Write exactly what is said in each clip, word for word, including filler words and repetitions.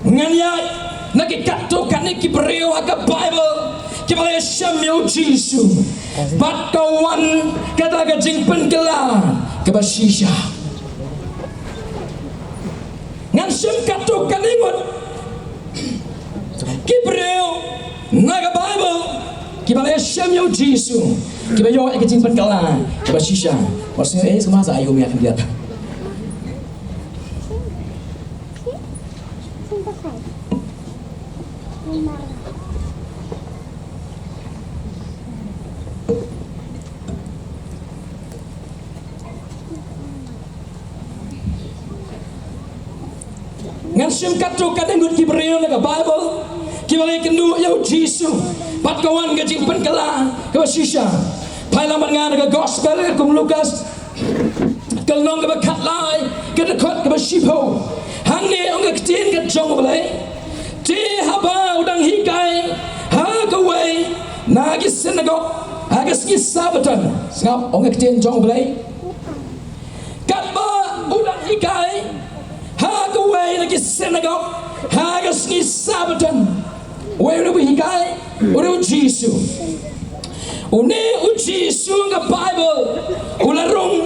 Ngan ïaid na ki katto katne ki briew ha ka Baibl kiba la ïashem ïa u Jisu bad ka wan kata ka jingpynkylla kaba shisha. Ngan shem katto katne ngut ki briew na ka Baibl kiba la ïashem ïa u Jisu kiba ïoh ïa ka jingpynkylla kaba shisha. Wat sngew ei, sngewbha sa ai ïa u mic khyndiat. Ngan shim katto katne ngut ki briew na ka Baibl kiba la ïakynduh ïa u Jisu bad ka wan ka jingpynkylla kaba shisha. Phai lang bad nga na ka Gospel kum u Lukas, ka lynnong kaba khatlai, ka dkhot kaba shiphew. Hangne ong ka ktien ka jong U Blei: Te haba u dang hikai ha kawei na ki synagog ha ka sngi Sabbaton. Sngap, ong ka ktien jong U Blei: Katba u dang hikai ha kawei na ki synagog ha ka sngi Sabbaton, uei une uba hikai? U dei u Jisu. Une u Jisu, ka Baibl, u la rung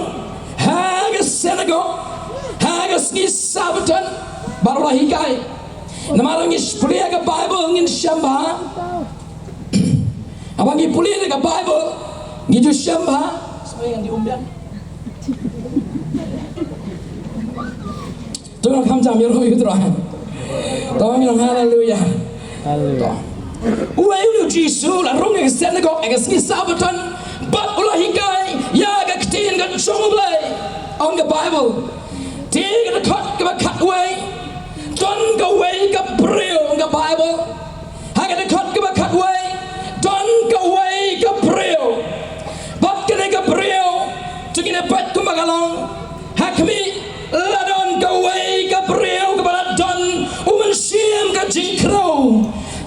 ha ka synagog ha ka sngi Sabbaton bad u la hikai. Namar ngi pule ka Baibl ngin shem ba, haba ngi pule ka Baibl ngi ju shem ba, to ngan kham jam ïa u Trai. To ngan haleluya. Haleluya. Uei une u Jisu la rung ha ka synagog ha ka sngi Sabbaton bad u la hikai ïa ka ktien ka jong U Blei? Ong ka Baibl, te ka dkhot kaba khatwei, don kawei ka briew, ong ka Baibl. Ha ka dkhot kaba khatwei don kawei ka briew. Bad kane ka briew, to ngin ïa peit kumba ka long. Ha khmih, la don kawei ka briew kaba la don u mynsiem ka jingkhrew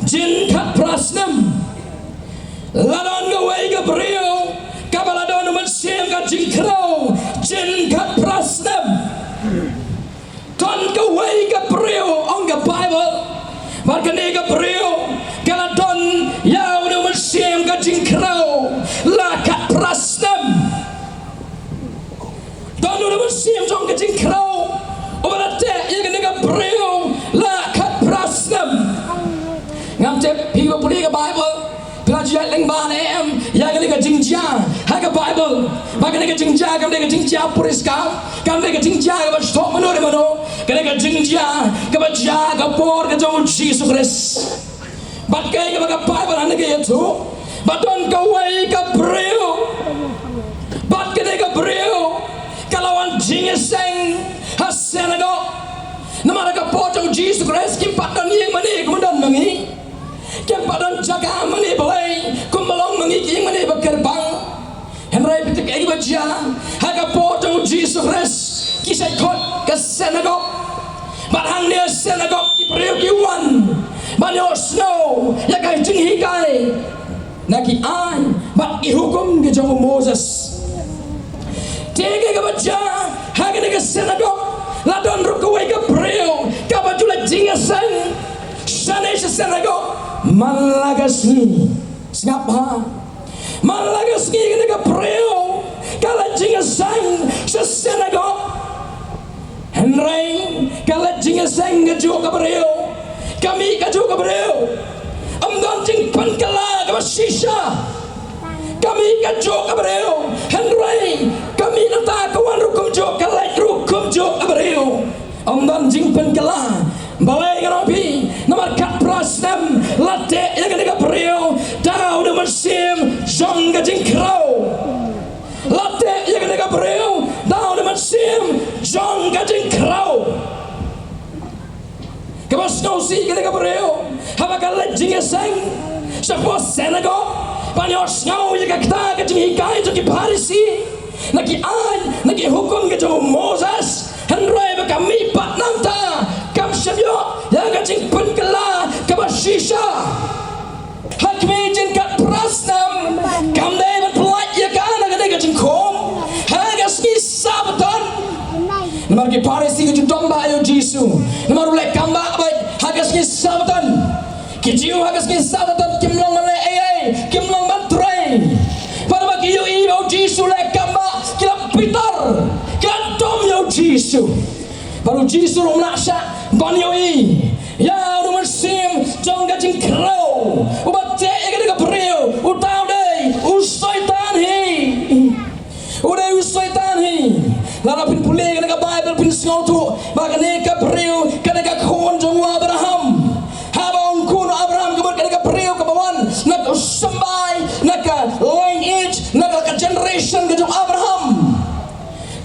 jin khatphra snem. La don kawei ka briew kaba la don u mynsiem ka jingkhrew jin khatphra snem. Don kawei ka briew, ong ka Baibl, bad kane ka briew ka la don ïa une u mynsiem ka jingkhrew la khatphra snem. Don une u mynsiem jong ka jingkhrew uba la teh ïa kane ka briew la khatphra snem. Ngam tip phi ba pule ka Baibl, phi la ju ïaid lyngba ne em ïa kane ka jingjia ha ka Baibl. Ba kane ka jingjia kam dei ka jingjia puriskam, kam dei ka jingjia kaba sdok mano re mano. Kane ka jingjia kaba jia ha ka por ka jong u Jisu Khrist. Bad kaei kaba ka Baibl hangne ka ïathuh, ba don kawei ka briew, bad kane ka briew ka la wan jingïaseng ha synagog. Namar ha ka por jong u Jisu Khrist kim pat don ïing mane kumba don ma ngi. Kim pat don jaka mane balei kumba long ma ngi ki ïing mane ba kyrpang. Hynrei phi tip kaei ba jia ha ka por jong u Jisu Khrist? Ki shait khot ka synagog. Bad hangne synagog ki briew ki wan ban ïohsngew ïa ka jinghikai na ki aiñ bad ki hukum ki jong u Moses. Te kaei kaba jia ha kane ka synagog? La don ruh kawei ka briew kaba ju leit jingïaseng shane sha synagog man la ka sngi. Sngap bha. Man la ka sngi kane ka briew ka leit jingïaseng sha synagog. Hynrei ka leit jingïaseng kajuh ka briew, ka mih kajuh ka briew. Ym don jingpynkylla kaba shisha. Ka mih kajuh ka briew, hynrei ka mih nangta ka wan ruh kumjuh, ka leit ruh kumjuh ka briew. Ym don jingpynkylla. Balei nga ong phi? Namar khatphra snem la teh ïa kane ka briew da une u mynsiem jong ka jingkhrew. La teh ïa kane ka briew da une u mynsiem jong ka jingkhrew. Kaba sngewsih kane ka briew, haba ka leit jingïaseng shapoh synagog ban ïohsngew ïa ka kata ka jinghikai jong ki Pharisi, na ki aiñ, na ki hukum ka jong u Moses, hynrei ba ka mihpat nangta kam shym ïoh ïa ka jingpynkylla kaba shisha. Ha khmih jingkhatphra snem, kam dei ban pyllait ïa ka na kane ka jingkhum ha ka sngi Sabbaton. Namar ki Pharisi ki ju dom bha ïa u Jisu, namar u leh kam bha beit ha ka sngi Sabbaton. Ki Jiw ha ka sngi Sabbaton kim long ban leh ei ei, kim long ban trei. Bad haba ki ïohi ba u Jisu u leh kam bha, ki la bitar, ki la dom ïa u Jisu. Bad u Jisu ruh um lah shah ban ïohi ïa u mynsiem jong ka jingkhrew, uba teh ïa kane ka briew, uta u dei u Soitan hi. U dei u Soitan hi. Lada phin pule ïa kane ka Baibl, phin sngewthuh ba kane ka briew ka dei ka khun jong u Abraham. Haba ong khun u Abraham, ka mut ka dei ka briew kaba wan na ka symbai, na ka lineage, na ka, ka generation ka jong u Abraham.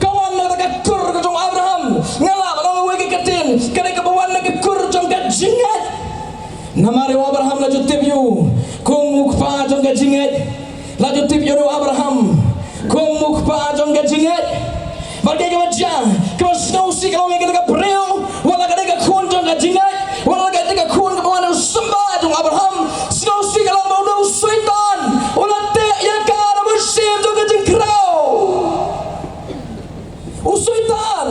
Ka wan na ka kur ka jong u Abraham. Nga lah ban ong kawei ka ktien, ka dei kaba wan na ka kur jong ka jingngeit. Namar ïa u Abraham la ju tip ïa u kum u kpa jong ka jingngeit. La ju tip ïa u Abraham kum u kpa jong ka jingngeit. Bad kaei kaba jia, kaba sngewsih ka long ïa kane ka briew, wat la ka dei ka khun jong ka jingngeit, wat la ka dei ka khun kaba wan na u symbai jong u Abraham, sngewsih ka long ba u dei u Soitan u la teh ïa ka da u mynsiem jong ka jingkhrew. U Soitan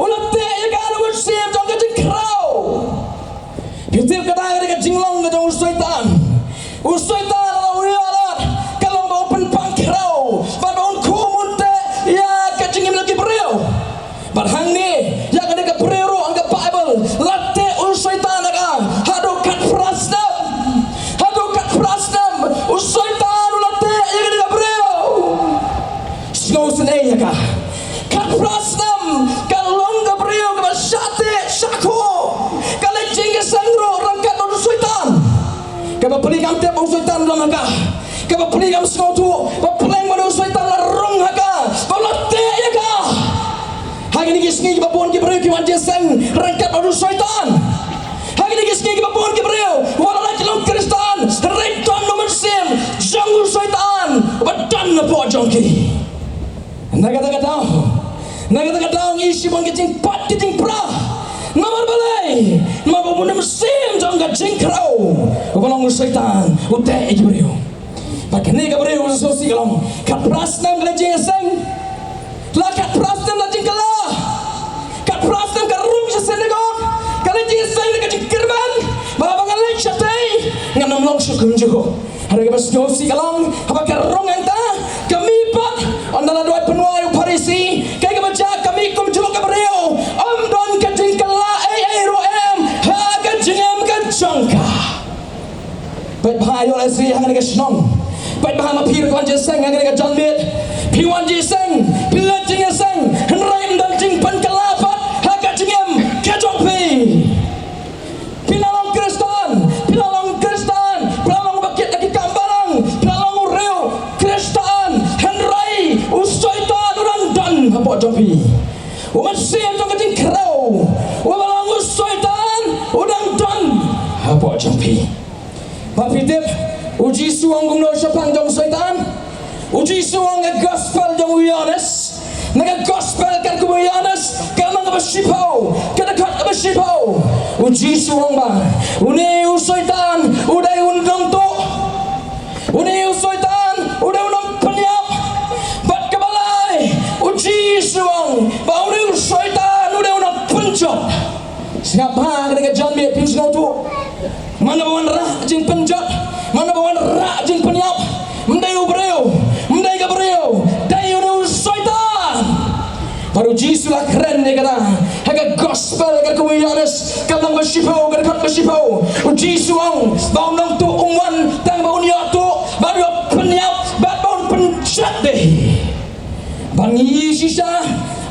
u la teh ïa ka da u mynsiem jong ka jingkhrew. Phi tip kata ka dei ka jinglong ka jong u Soitan. U Soitan u ïoh lad ka long ba u pynpang khrew bad ba un khum un teh ïa ka jingim jong ki briew. Bad hangne ïa kane ka briew ruh, ha ka Baibl la teh u Soitan ïa ka haduh khatphra snem. Haduh khatphra snem u Soitan u la teh ïa kane ka briew. Sngewsynei ïa ka. Khatphra snem ka long ka briew kaba shah teh shah khum. Ka leit jingïaseng ruh ryngkat bad u Soitan. Kaba plie kam tip ba u Soitan u don ha ka. Kaba plie kam sngewthuh ba pleng ba u Soitan la rung ha ka, ba la teh ïa ka. Ha kine ki sngi kiba bun ki briew ki wan jingïaseng ryngkat bad u Soitan. Ha kine ki sngi kiba bun ki briew, wat la ki long Khristan, hynrei don u mynsiem jong u Soitan uba don hapoh jong ki. Na kata ka daw, na kata ka daw ngi ïohi shibun ki jingpait ki jingpra. Namar balei? Namar ba u mynsiem jong ka jingkhrew uba long u Soitan u teh ïa ki briew. Bad kane ka briew, sngewsih ka long, khatphra snem ka leit jingïaseng. La khatphra snem la jingkylla. Khatphra snem ka rung sha synagog. Ka leit jingïaseng da ka jingkyrmen ba haba nga leit shatei ngan ym long shuh kumjuh. Hynrei kaba sngewsih ka long, haba ka rung hangta, ka mihpat, ynda la duwai pynwai u Pharisi, kaei kaba jia, ka mih kumjuh ka briew. Ym don ka jingkylla ei ei ruh em ha ka jingim ka jong ka. Peit bha ïa u Ezri hangne ka shnong. Peit bha, ma phi ruh phi wan jingïaseng hangne ka janmiet. Phi wan jingïaseng, phi leit jingïaseng, hynrei ym don jingpynkylla pat ha ka jingim ka jong phi. Phi la long Khristan, phi la long Khristan, phi la long ba kit da ki kam balang, phi la long u riew Khristan, hynrei u Soitan u dang don hapoh jong phi. U mynsiem jong ka jingkhrew uba long u Soitan u dang don hapoh jong phi. Ba phi tip, u Jisu u ong kumno shaphang jong u Soitan? U Jisu u ong, ka gospel jong u Ïoannis, na ka gospel katkum u Ïoannis, ka lynnong kaba shiphew, ka dkhot kaba shiphew, u Jisu u ong ba une u Soitan u dei u nongtuh. Une u Soitan u dei u nongpynïap. Bad kaba lai, u Jisu u ong ba une u Soitan u dei u nongpynjot. Sngap bha, kane ka janmiet phin sngewthuh. Mano ba wanrah jingpynjot, mano ba wanrah jingpynïap, ym dei u briew, ym dei ka briew, dei une u Soitan. Bad u Jisu u la kren ïa kata ha ka gospel katkum u Ïoannis, ka lynnong ba shiphew, ka dkhot ba shiphew. U Jisu u ong ba u nongtuh um wan tang ba un ïoh tuh, ba un ïoh pynïap, bad ba un pynjot de. Ba ngi ïohi shisha,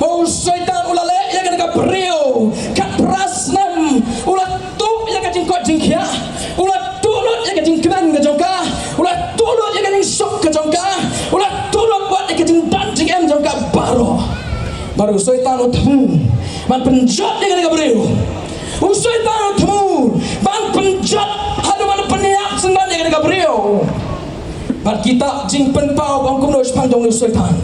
u Soitan u la leh ïa kane ka briew khatphra snem, u la tuh ïa ka jingkoit jingkhiah, u la tuh lut ïa ka jingkmen ka jong ka, u la tuh lut ïa ka jingsuk ka jong ka, u la tuh lut wat ïa ka jingdon jingem jong ka baroh. Bad u Soitan u thmu ban pynjot ïa kane ka briew. U Soitan u thmu ban pynjot haduh ban pynïap sngewbha ïa kane ka briew. Bad kitab Jingpynpaw ka ong kumno shaphang jong u Soitan.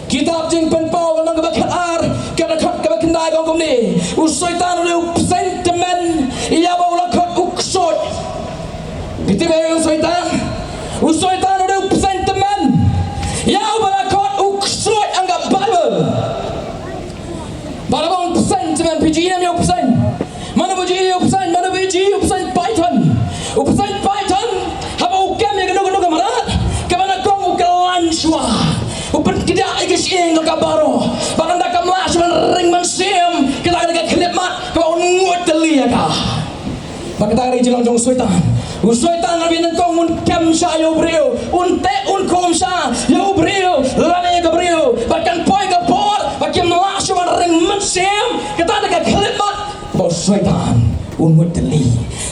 Kitab Jingpynpaw ka lynnong kaba khatar, ka dkhot kaba khyndai ka ong kumne: U Soitan u dei u bseiñ tymmen ïa uba la khot u ksuid. Phi tip ïa u Soitan? U Soitan u dei u bseiñ tymmen ïa uba la khot u ksuid ha ka Baibl. Bad haba ong bseiñ tymmen, phi ju ïohi ne em ïa u bseiñ? Mano ba ju ïohi ïa u bseiñ? Mano ba ju ïohi ïa u bseiñ python? U bseiñ python, haba u kem ïa kano kano ka mrad kaba nyngkong, u kyllain shuwa, u pynkdiah ïa ka shyieng ka baroh. Bad ynda kam lah shuh ban ring mynsiem, kata ka dei ka khyllipmat kaba un nguid tylli ïa ka. Bad kata ka dei ka jinglong jong u Soitan. U Soitan, haba nyngkong un kem shah ïa u briew, un teh un khum shah ïa u briew lane ïa ka briew, bad kan poi ka por ba kim lah shuh ban ring mynsiem. Kata ka dei ka khyllipmat ba u Soitan un nguid tylli.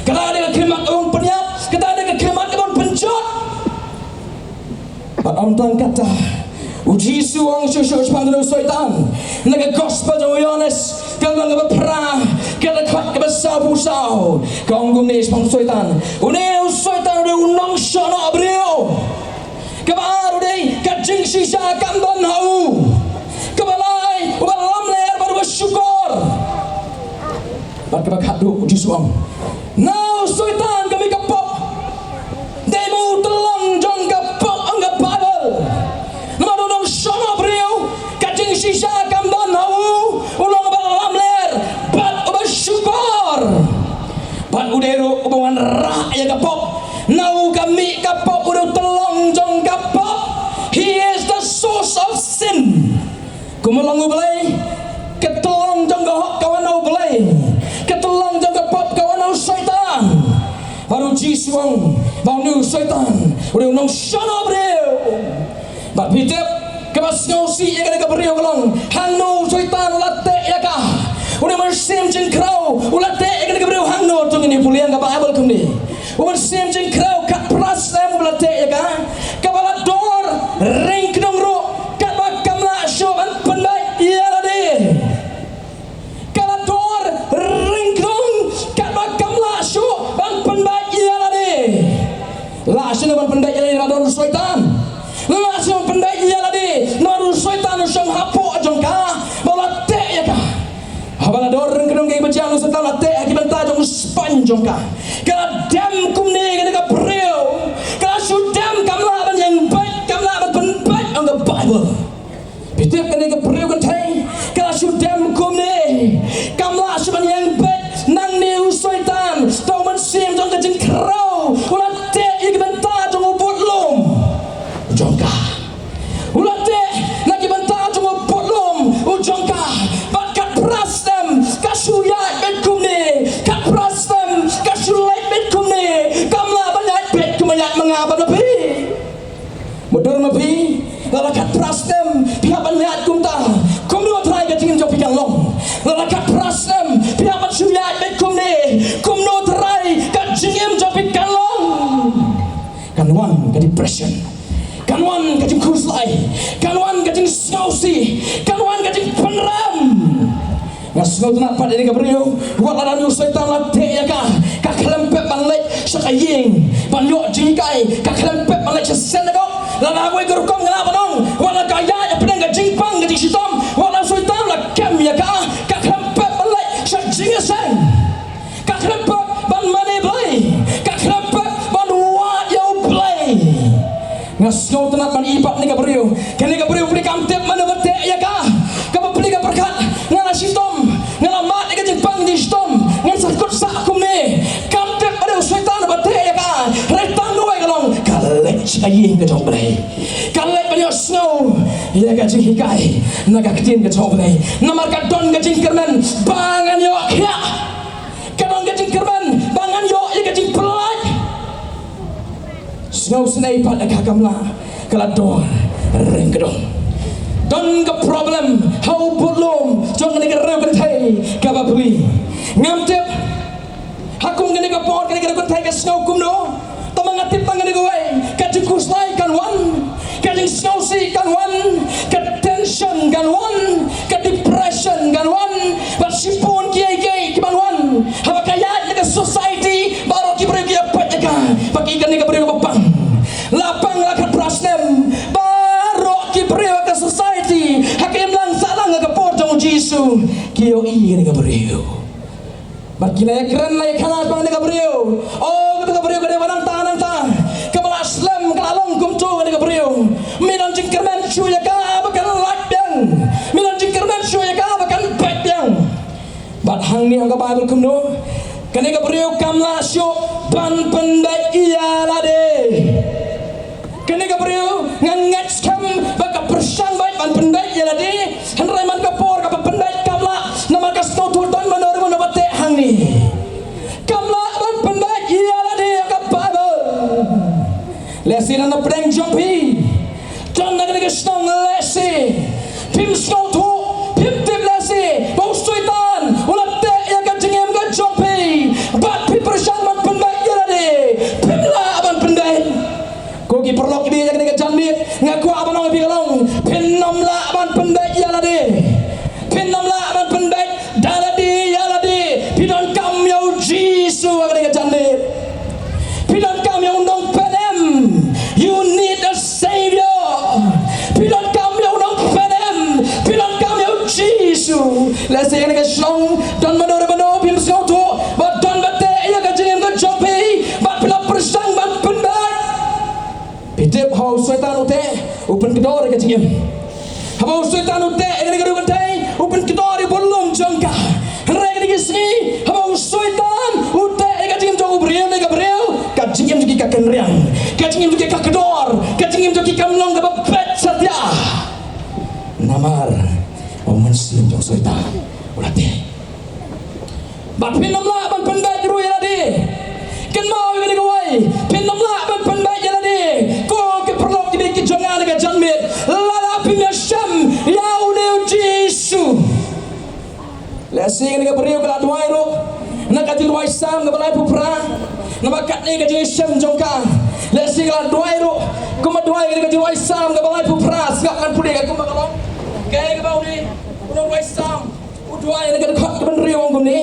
Kata ka dei ka khyllipmat kaba un pynïap. Kata ka dei ka khyllipmat kaba un pynjot. Bad ym tang katta, u Jisu u ong shuh shuh shaphang u Soitan. Na ka Gospel jong u Ïoannis, ka lynnong kaba phra, ka dkhot kaba sawphew saw, ka ong kumne shaphang u Soitan: Une u Soitan u dei u nongshah noh briew. Kaba ar u dei ka jingshisha kam don ha u. Kaba lai, uba lamler bad uba shukor. Bad kaba khatduh, u Jisu u ong: Na u Soitan ka mih ka pop. Dei ma u u tyllong jong ka pop, ong ka Baibl. Namar u nongshah noh briew, ka jingshisha kam don ha u, u long uba lamler bad uba shukor. Bad u dei ruh uba wanrah ïa ka pop. Na u ka mih ka pop, u dei u tyllong jong ka pop. He is the source of sin. Kumba long U Blei, ka tyllong jong ka hok ka wan na U Blei, ka tyllong jong ka pop ka wan na u Soitan. Bad u Jisu u ong ba une u Soitan u dei u nongshah noh briew. Bad phi tip, kaba sngewsih ïa kane ka briew ka long, hangno u Soitan u la teh ïa ka? Une u mynsiem jingkhraw u la teh ïa kane ka briew hangno? To ngin ïa pule ha ka Baibl kumne. U mynsiem jingkhraw, khatphra snem u la teh ïa ka. Kaba la dor ryngknong ruh, katba kam lah shuh ban pynbeit ïa lade. Ka la dor ryngknong katba kam lah shuh ban pynbeit ïa lade. Lah shuh ban pynbeit ïa lade namar u Soitan. Lah shuh ban pynbeit ïa lade namar u Soitan u shong hapoh jong ka, ba u la teh ïa ka. Haba la dor ryngknong, kaei ba jia? U Soitan u la teh ha ki bynta jong u spaiñ jong ka. Ka la dem kumne kane ka briew. Ka la shu dem, kam lah ban ïeng beit, kam lah ban pynbeit, ong ka Baibl. Phi tip, kane ka briew kynthei ka la shu dem kumne, kam lah shuh ban ïeng beit. Nangne u Soitan, uta u mynsiem jong ka jingkhraw, u la teh ïa ki bynta jong u budlum jong ka. U la teh na ki bynta jong u budlum u jong ka. Bad khatphra snem ka shu ïaid beit kumne, khatphra snem ka shu leit beit kumne, kam lah ban ïaid beit kumba ïaid ma nga bad ma phi. Mutdur ma phi, lada khatphra snem phi hap ban ïaid kumta, kumno trai ka jingim jong phi kan long? Lada khatphra snem phi hap ban shu ïaid beit kumne, kumno trai ka jingim jong phi kan long? Kan wan ka depression, kan wan ka jingkhuslai, kan wan ka jingsngewsih, kan wan ka jingpynrem. Nga sngewtynnat pat ïa kane ka briew, wat lada une u Soitan u la teh ïa ka, ka khlem pep ban leit sha ka ïing ban ïoh jinghikai, ka khlem pep ban leit sha synagogue. Lada kawei ka rukom nga lah ban ong, wat la ka ïaid hapdeng ka jingpang ka jingshitom, wat la u Soitan u la kem ïa ka, ka khlem pep ban leit sha jingïaseng. Ka khlem pep ban mane Blei, ka khlem pep ban wad ïa U Blei. Nga sngewtynnat ban ïohi pat ïa kane ka briew. Kane ka briew, kane kam tip mano ba teh ïa ka. Kaba pli ka pyrkhat, nga la shitom, nga la mad ïa ka jingpang jingshitom, ngan sa kut sah kumne. Kam tip ba dei u Soitan ba teh ïa ka. Hynrei tang kawei ka long, ka leit sha ka ïing ka jong U Blei. Ka leit ban ïohsngew ïa ka jinghikai na ka ktien ka jong U Blei. Namar ka don ka jingkyrmen ba ngan ïoh khiah. Ka don ka jingkyrmen ba ngan ïoh ïa ka jingpyllait. Sngewsynei pat ïa ka, kam lah, ka la dor ryngkdong. Don ka problem ha u budlum jong kane ka briew kynthei kaba pli. Ngam tip ha kum kane ka por kane ka briew kynthei ka sngew kumno. Tangba nga tip tang kane kawei, ka jingkhuslai kan wan, ka jingsngewsih kan wan, ka tension kan wan, ka depression kan wan, bad shibun kiei kiei ki ban wan. Haba ka ïaid na briew. Bad ki la ïakren la ïakren ha kane ka briew. O, kata ka briew ka dei ba nangta nangta. Kaba la slem ka la long kumto kane ka briew. Me don jingkyrmen shuh ïa ka ba kan lait biang. Me don jingkyrmen shuh ïa ka ba kan beit biang. Bad hangne ong ka Baibl kumno? Kane ka briew kam lah shuh ban pynbeit ïa lade. Kane ka briew nga ngeit skhem ba ka pyrshang beit ban pynbeit ïa lade. Hynrei man ka por kaba pynbeit kam lah, namar ka sngewthuh don mano re mano ba teh hangne. Kam lah ban pynbeit ïa lade, ong ka Baibl. Lehse na pdeng jong phi don na kane ka shnong, lehse phim sngewthuh, phim tip lehse ba u Soitan u la teh ïa ka jingim ka jong phi. Bad phi pyrshang ban pynbeit ïa lade, phim lah ban pynbeit. Ko ki paralok kiba ïa kane ka janmiet, nga kwah ban ong ïa phi ka long, phin ym lah ban pynbeit ïa lade. Phin ym lah ban pynbeit da lade ïa lade. Phi donkam ïa u Jisu ha kane ka janmiet. Phi donkam ïa u nongpynim. You need a savior. Phi donkam ïa u nongpynim. Phi donkam ïa u Jisu. Lehse ïa kane ka shnong don mano re mano phim sngewthuh ba don ba teh ïa ka jingim ka jong phi. Bad phi la pyrshang ban pynbeit. Phi tip haba u Soitan u teh, u pynkdor ïa ka jingim. Haba u Soitan u teh ïa kane ka riew kynthei, u pynkdor ïa u lum jong ka. Hynrei kine ki sngi, haba u Soitan u teh ïa ka jingim jong u briew ne ka briew, ka jingim jong ki ka kynriang, ka jingim jong ki ka kdor, ka jingim jong ki kam long kaba beit satia. Namar u mynsiem jong u Soitan u la teh. Bad phin ym lah ban pynbeit ruh ïa lade. Kynmaw ïa kane kawei, phin ym lah ban pynbeit ïa lade. Ko ki paralok kiba ïeit ki jong nga na ka janmiet, lada phim ïashem ïa une u Jisu. Lehse kane ka briew ka la duwai ruh na ka jingduwai Salm kaba laiphew phra. Namar katne ka jingïashem jong ka. Lehse ka la duwai ruh kumba duwai kane ka jingduwai Salm kaba laiphew phra. Sngap ngan pule ka kumba ka long. Kaei kaba une u nongduwai Salm u duwai na ka dkhot kaba hynriew, ong kumne: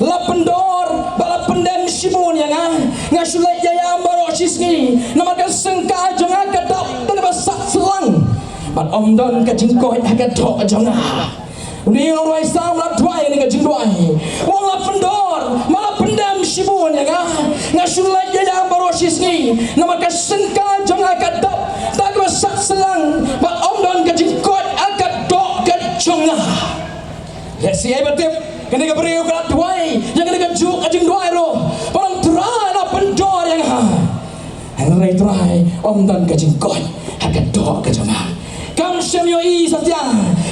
La pyndor bad la pyndem shibun ïa nga. Nga shu leit ïa ïam baroh shisngi. Namar ka syngkai jong nga ka dap tang kaba sah syllang, bad ym don ka jingkoit ha ka doh jong nga. Une u nongduwai Salm u la duwai ïa kane ka jingduwai. U ong, la pyndor bad la pyndem shibun ïa nga. Nga shu leit ïa ïam baroh shisngi. Namar ka syngkai jong nga ka dap tang kaba sah syllang, bad ym don ka jingkoit ha ka doh ka jong nga. Lehse ai ba tip, kane ka briew ka la duwai ïa kane kajuh ka jingduwai ruh. Ba, ong Trai, la pyndor ïa nga. Hynrei Trai, ym don ka jingkoit ha ka doh ka jong nga. Kam shym ïohi satia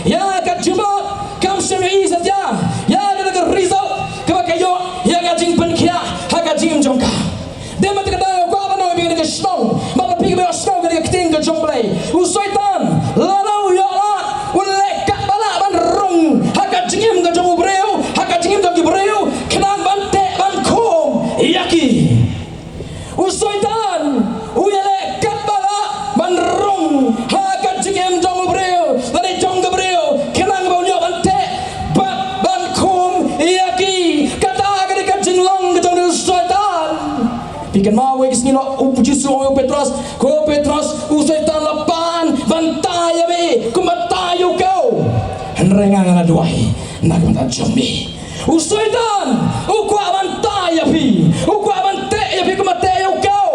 ïa ka jingmut. Kam shym ïohi satia ïa kane ka result kaba ka ïoh ïa ka jingpynkhiah ha ka jingim jong ka. Dei mynta ka daw kwah ban ong ïa phi kane ka shnong, bad ïa phi kiba ïohsngew kane ka ktien ka jong U Blei. U Soitan lada u ïoh lad, un leh katba lah ban rung ha ka jingim ka jong u briew, ha ka jingim jong ki briew, khnang ban teh ban khum ïa ki. U Soitan u ïaleh katba lah ban rung ha ka jingim jong u briew lane jong ka briew, khnang ba un ïoh ban teh bad ban khum ïa ki. Kata ka dei ka jinglong ka jong u Soitan. Phi kynmaw, wei ki sngi noh, u Jisu u ong ïa u Petros, ko Petros, u Soitan la pan ban tai ïa me kumba tai ïa u kew. Hynrei nga, nga la duwai na ka bynta jong me. U Soitan u kwah ban tai ïa phi, u kwah ban teh ïa phi kumba teh ïa u kew.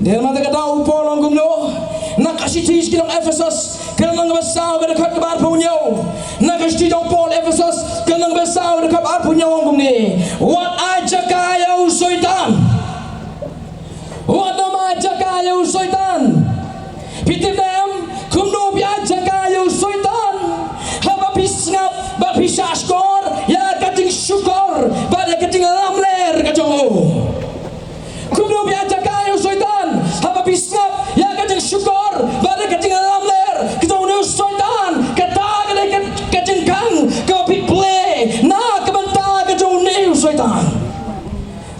Dei mynta ka daw u Paul u ong kumno na ka shithi sha ki nong Ephesos, ka lynnong kaba saw, ka dkhot kaba arphew hynñiew. Na ka shithi jong u Paul Ephesos, ka lynnong kaba saw, ka dkhot arphew hynñiew, u ong kumne: Wat ai jaka ïa u Soitan. Wat nym ai jaka ïa u Soitan. Phi tip ne em kumno phi ai jaka ïa u Soitan? Haba phi sngap bad phi shahshkor ïa ka jingshukor bad ïa ka jinglamler ka jong u. Kumno phi ai jaka ïa u Soitan? Haba phi sngap ïa ka jingshukor bad ïa ka jinglamler ka jong une u Soitan. Kata ka dei ka, ka jingkhang kaba phi plie na ka bynta ka jong une u Soitan.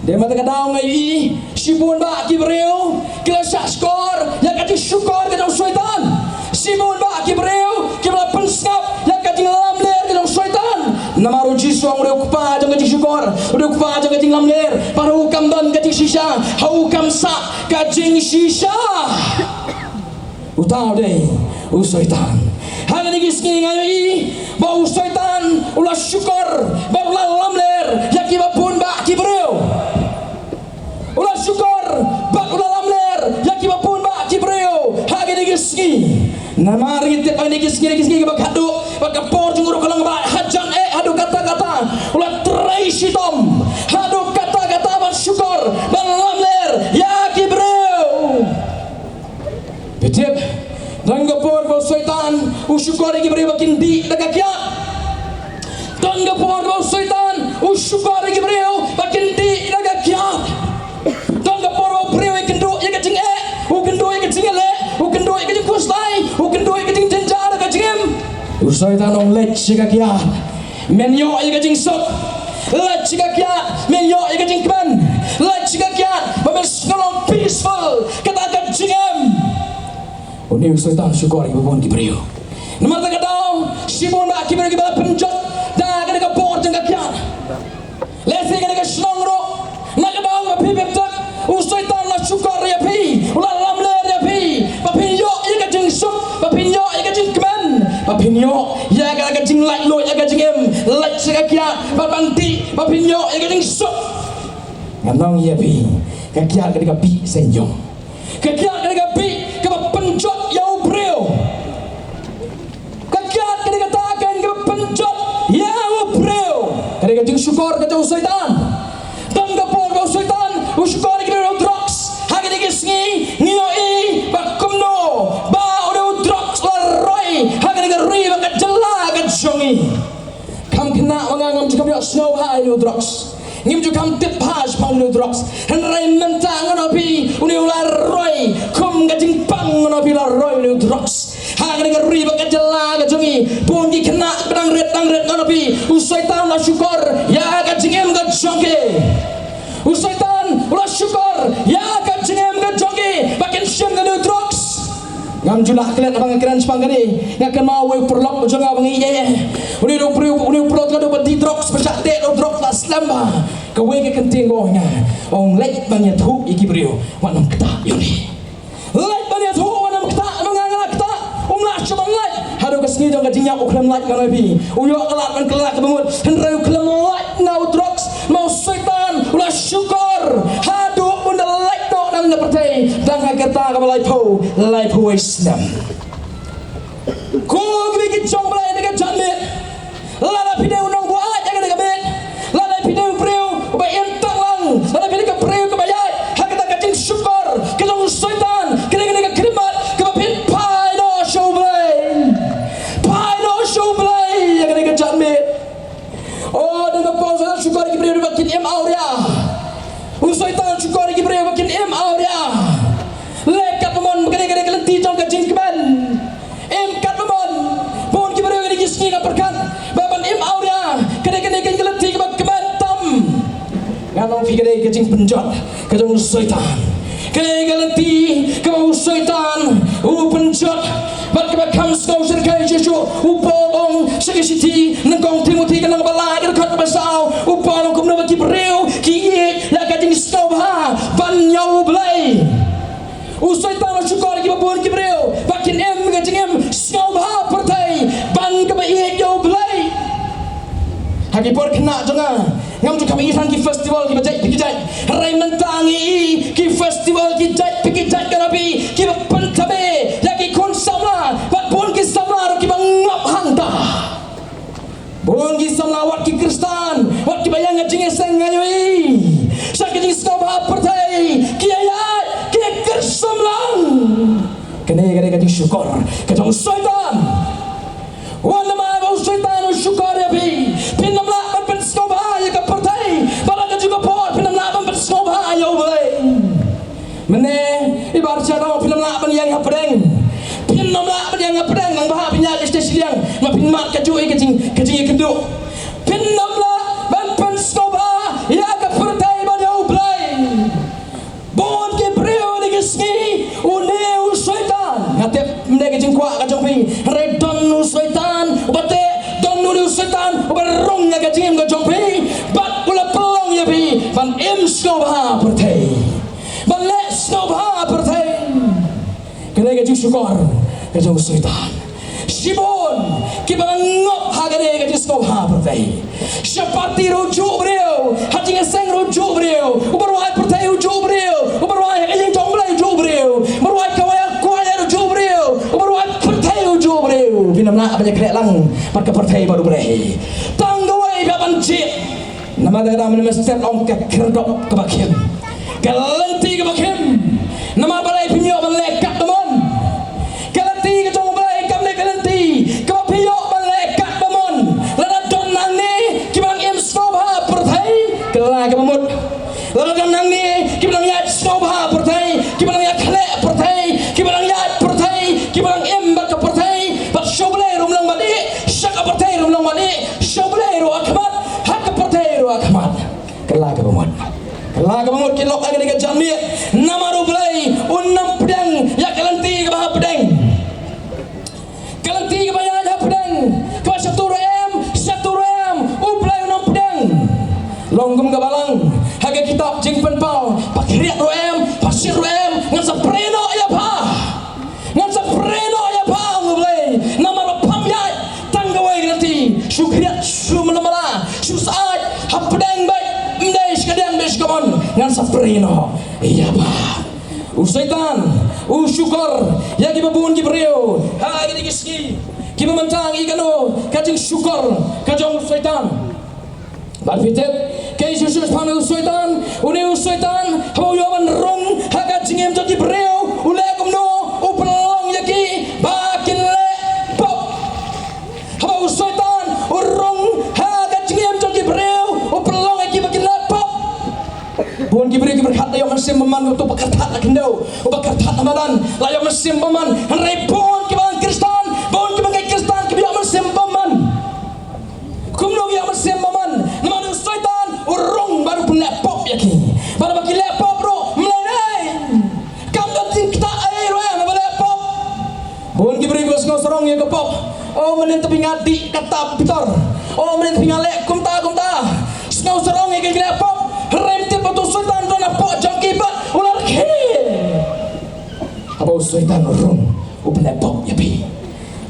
Dei mynta ka daw nga ïohi shibun bah ki briew ki la shahshkor ïa ka jingshukor ka jong u Soitan. Shibun bah ki briew kiba la pynsngap ïa ka jinglamler ka jong u Soitan. Namar u Jisu u ong u dei u kpa jong ka jingshukor, u dei u kpa jong ka jinglamler. Bad u kam don ka jingshisha, ha u kam sah ka jingshisha. Uta u dei u Soitan. Ha kine ki sngi nga ïohi ba u Soitan u la shukor bad u la lamler ïa kiba bun bah ki briew. U la shukor bad u la lamler ïa kiba bun bah ki briew ha kine ki sngi. Namar ngi tip ha kine ki sngi, ki sngi kiba khadduh, bad ka por jong u ruh ka long ba hajan eh haduh katta katta u la trei shitom, haduh katta katta ban shukor ban lamler ïa ki briew. Phi tip, tang ka por ba u Soitan u shukor ïa ki briew ba kin dih da ka kiad. Tang ka por ba u Soitan u shukor ïa ki briew ba kin dih da ka kiad. Tang ka por ba u briew u kynduh ïa ka jingeh, u kynduh ïa ka jingïaleh, u kynduh ïa ka jingkhuslai, u kynduh ïa ka jingjynjar da ka jingim, u Soitan u ong, leit sha ka kiad, men ïoh ïa ka jingsuk. Leit sha ka kiad, men ïoh ïa ka jingkmen. Leit sha ka kiad ba men sngewlong peaceful kata ka jingim. Une u Soitan u shukor ïa kiba bun ki briew. Namar kata ka daw shibun bah ki briew kiba la pynjot da kane ka bor jong ka kiad. Lehse kane ka shnong ruh, na ka daw ba phi bym tip, u Soitan u la shukor ïa phi, u la lamler ïa phi ba phin ïoh ïa ka jingsuk, ba phin ïoh ïa ka jingkmen, ba phin ïoh ïa ka, ka jinglaitluid ïa ka jingim. Leit sha ka kiad bad ban dih ba phin ïoh ïa ka jingsuk. Ngan ong ïa phi, ka kiad ka dei ka bih seng jong. Ka kiad ka dei ka bih kaba pynjot ïa u briew. Ka kiad ka dei kata ka kaba pynjot ïa u briew. Ka dei ka jingshukor ka jong u Soitan. Tang ka por ba u Soitan u shukor ïa ki briew da u drugs, ha kine ki sngi ngi ïohi ba kumno ba une u drugs u la roi ha kane ka ri bad ka jylla ka jong ngi. Kham khynnah ma nga ngam ju kham ïohsngew bha ïa une u drugs. Ngim ju kham tip bha shaphang une u drugs. Hynrei mynta ngan ong ïa phi, une u la roi kum ka jingpang, ngan ong ïa phi, la roi une u drugs ha kane ka ri bad ka jylla ka jong ngi. Bun ki khynnah ba dang rit dang rit, ngan ong ïa phi, u Soitan u la shukor ïa ka jingim ka jong ki. U Soitan u la shukor ïa ka jingim ka jong ki ba kin shim na une u drugs. Ngam ju lah klet haba nga kren shaphang kane. Nga kynmaw uwei u paralok jong nga ba ngi ïeit. Une u briew, une u paralok ka dei ba dih drugs, ba shah teh da u drugs la slem bha. Kawei ka ktien ka ong ïa nga, ong, leit ban ïathuh ïa ki briew wat nym ktah ïa une. Leit ban ïathuh wat nym ktah, ma nga nga la ktah. Um lah shuh ban leit. Haduh ka sngi jong ka jingïap u khlem leit, ngan ong ïa phi. U ïoh ka lad ban kylla kaba mut, hynrei u khlem leit na u drugs. Ma u Soitan u la shukor haduh un da leit noh na ka pyrthei, dang ha ka rta kaba laiphew, laiphew wei snem. Ko kiba ïeit ki jong U Blei na ka janmiet, lada phi dei u nongbuaid ha kane ka miet, lada phi dei u briew uba im tanglang, lada phi dei ka briew kaba ïaid ha kata ka jingshukor ka jong u Soitan, ka dei kane ka khyrmat kaba phin phai noh sha U Blei. Phai noh sha U Blei ha kane ka janmiet. O, dang ka por u Soitan u shukor ïa ki briew ba kin im awria. U Soitan u shukor ïa ki briew ba kin im awria. Leh katba mon, ka dei, ka dei ka lynti jong ka jingkmen. Im katba mon. Bun ki briew kine ki sngi ki pyrkhat ba ban im awria ka dei, ka dei ka lynti kaba kmen tam. Ngan ong ïa phi, ka dei ka jingpynjot ka jong u Soitan. Ka dei ka lynti kaba u Soitan u pynjot. Bad kaba kham sngewsynei shisha, u Paul u ong sha ki shithi nyngkong Timothi ka lynnong ba lai ka dkhot kaba saw, u Paul u ong kumno ba ki briew ki ïeit ïa ka jingsngewbha ban ïa U Blei. U Soitan u la shukor ïa kiba bun ki briew ba kin im ka jingim sngewbha pyrthei ban kaba ïeit ïa U Blei. Ha ki por khynnah jong nga, ngam ju kham ïohi tang ki festival kiba jait pa ki jait. Hynrei mynta ngi ïohi ki festival ki jait pa ki jait, ngan ong ïa phi, kiba pyntame ïa ki khun samla, bad bun ki samla ruh kiba ngop hangta. Bun ki samla, wat ki Khristan, wat kiba ïeng ha jingïaseng, nga ïohi sha ka jingsngewbha pyrthei ki ïaid, ki ïakyrshong lang. Kane ka dei ka jingshukor ka jong u Soitan. Wat namar ba u Soitan u shukor ïa phi, phin ym lah ban pynsngewbha ïa ka pyrthei, bad ha kajuh ka por phin ym lah ban pynsngewbha ïa U Blei. Mynne i Bah Richard u ong phin ym lah ban ïeng hapdeng. Phin ym lah ban ïeng hapdeng, nang ba ha phin ïaid sha shiliang, ma phin mad kajuh ïa ka jing, ka jingïakynduh. Phin ym lah ban pynsngewbha ïa ka pyrthei bad ïa U Blei. Bun ki briew kine ki sngi, une u Soitan, nga tip mynne ka jingkwah ka jong phi, hynrei don u Soitan uba teh, don une u Soitan uba rung ïa ka jingim ka jong phi, bad u la pynlong ïa phi ban im sngewbha pyrthei, ban leh sngewbha pyrthei. Kane ka jingshukor ka jong u Soitan. Shibun kiba ngop ha Ka dei ka jingsngewbha pyrthei. Sha party ruh juh briew, ha jingïaseng ruh juh briew. U ba rwai pyrthei u juh briew, u ba rwai ha ka ïing jong U Blei u juh briew. U ba rwai kawei ka kwai ruh juh briew, u ba rwai pyrthei u juh briew. Phin ym lah ban ïakhleh lang bad ka pyrthei bad U Blei. Tang kawei ba ban jied. Namar lada mynstep ong ka khyrdop kaba khim, ka lynti kaba khim. Namar balei phim ïoh ban leh katba mon? Ka lynti ka jong U Blei kam dei ka lynti kaba phi ïoh ban leh katba mon. Lada don nangne kiba nang im sngewbha pyrthei, kylla kaba mut. Lada don nangne kiba nang ïaid sngewbha pyrthei, kiba nang ïakhleh pyrthei, kiba nang ïaid pyrthei, kiba nang im bad ka pyrthei, bad sha U Blei ruh ym long ban ïeh, sha ka pyrthei ruh ym long ban ïeh, sha U Blei ruh ha khmat, ha ka pyrthei ruh ha khmat. Kylla kaba mut. Kylla kaba mut ki lok ha kane ka janmiet. Namar U Blei un ym pdiang ïa ka lynti kaba hapdeng. Ka lynti kaba ïaid hapdeng, kaba shatu ruh em, shatu ruh em, U Blei un ym pdiang. Long kum ka balang ha ka kitab Jingpynpaw, ba khriat ruh em, ba shit ruh em, ngan sa pyrshah noh ïa pha. Ngan sa pyrshah noh ïa pha, ong U Blei, namar ba pham ïaid tang kawei ka lynti, shu khriat, shu mala mala, shu syaid hapdeng beit, ym dei sha kadiang, ym dei sha kamon, ngan sa pyrshah noh ïa pha. U Soitan u shukor ïa kiba bun ki briew ha kine ki sngi, kiba mynta ngi ïa kano ka jingshukor ka jong u Soitan. Bad phi tip kaei shuh shuh shaphang u Soitan? Une u Soitan haba u ïoh ban rung ha ka jingim jong ki briew, u leh kumno? U pynlong ïa ki ba kin leh pop. Haba u Soitan u rung ha ka jingim jong ki briew, u pynlong ïa ki ba kin leh pop. Bun ki briew ki pyrkhat la ïoh mynsiem bymman, uto uba kyrthat ha khyndew, uba kyrthat ha madan la ïoh mynsiem bymman. Hynrei bun kiba long Khristan, bun kiba ïeit Khristan kiba ïoh mynsiem bymman. Kumno ki ïoh mynsiem bymman? Namar u Soitan u rung bad u pynleh pop ïa ki. Bad haba ki leh pop ruh, ym lei lei. Kam don jingktah ei ruh ïa kaba leh pop. Bun ki briew kiba sngew sarong ïa ka pop. O, mynnin te phi nga dih kata bitor. O, mynnin te phi nga leh kumta kumta. Sngew sarong ïa ka leh pop. Hynrei ym tip ba uto u Soitan u don hapoh jong ki bad u la rkhie. Haba u Soitan u rung, u pynleh pop ïa phi.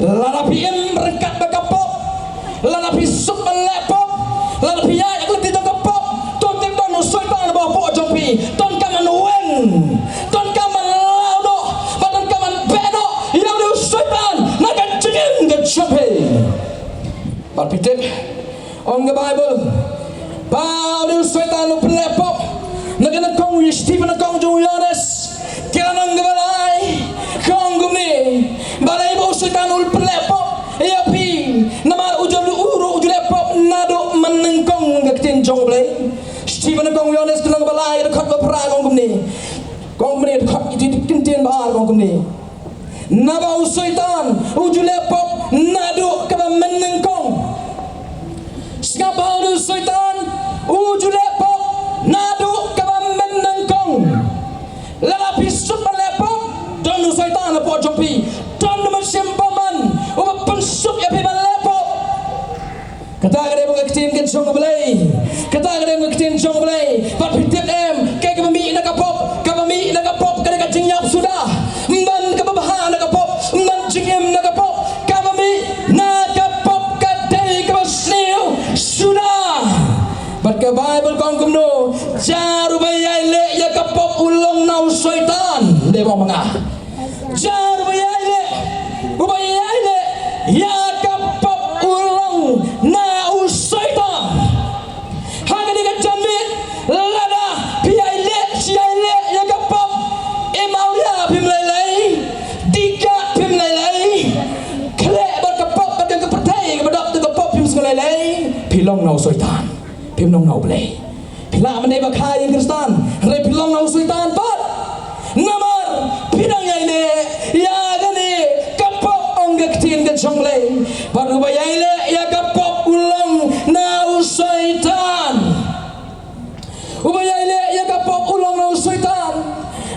Lada phi im ryngkat bad ka pop, lada phi suk ban leh pop, lada phi ïaid ha ka lynti jong ka pop, to tip don u Soitan uba hapoh jong phi, donkam ban weng, donkam ban law noh, bad donkam ban beh noh ïa une u Soitan na ka jingim ka jong phi. Bad phi tip, ong ka Baibl ba une u Soitan u pynleh pop na ka nyngkong, u shithi ba nyngkong jong u Ïoannis, ka lynnong kaba lai, ka ong kumne: Balei ba u Soitan u pynleh pop ïa phi? Namar u ju, u ruh u ju leh pop naduh mynnyngkong, ka ktien jong U Blei. Shithi ba nyngkong u Ïoannis, ka lynnong kaba lai, ka dkhot ba phra, ka ong kumne. Ka ong kumne, ka dkhot, ki ktien ba ar, ka ong kumne: Naba u Soitan u ju leh pop naduh kaba mynnyngkong. Sngap bha, une u Soitan u ju leh pop naduh kaba mynnyngkong. Lada phi suk ban leh pop, don u Soitan hapoh jong phi. Don u mynsiem bymman uba pynsuk ïa phi ban leh pop. Kata ka dei ka ktien ka jong U Blei. Kata ka dei ka ktien jong U Blei. Bad phi tip em, kaei kaba mih na ka pop? Kaba mih na ka pop ka dei ka jingïap suda. Ym don kaba bha na ka pop, ym don jingim na ka pop. Kaba mih na ka pop ka dei kaba sniew suda. Bad ka Baibl ka ong kumno? Jar uba ïai leh ïa ka pop u long na u Soitan. Dei ba ma nga? Jar uba ïai leh, uba ïai leh ïa ka pop u long na u Soitan. Ha kane ka janmiet, lada phi ïai leh, phi ïai leh ïa ka pop, im awria phim lei lei, dih kat phim lei lei, khleh bad ka pop, bad ka pyrthei kaba dap da ka pop phim sngew lei lei, phi long na u Soitan. Phim long na U Blei. Phi lah ban dei ba kha ïing Khristan, hynrei phi long na u Soitan pat. Namar phi dang ïai leh ïa kane ka pop, ong ka ktien ka jong U Blei. Bad uba ïai leh ïa ka pop u long na u Soitan. Uba ïai leh ïa ka pop u long na u Soitan.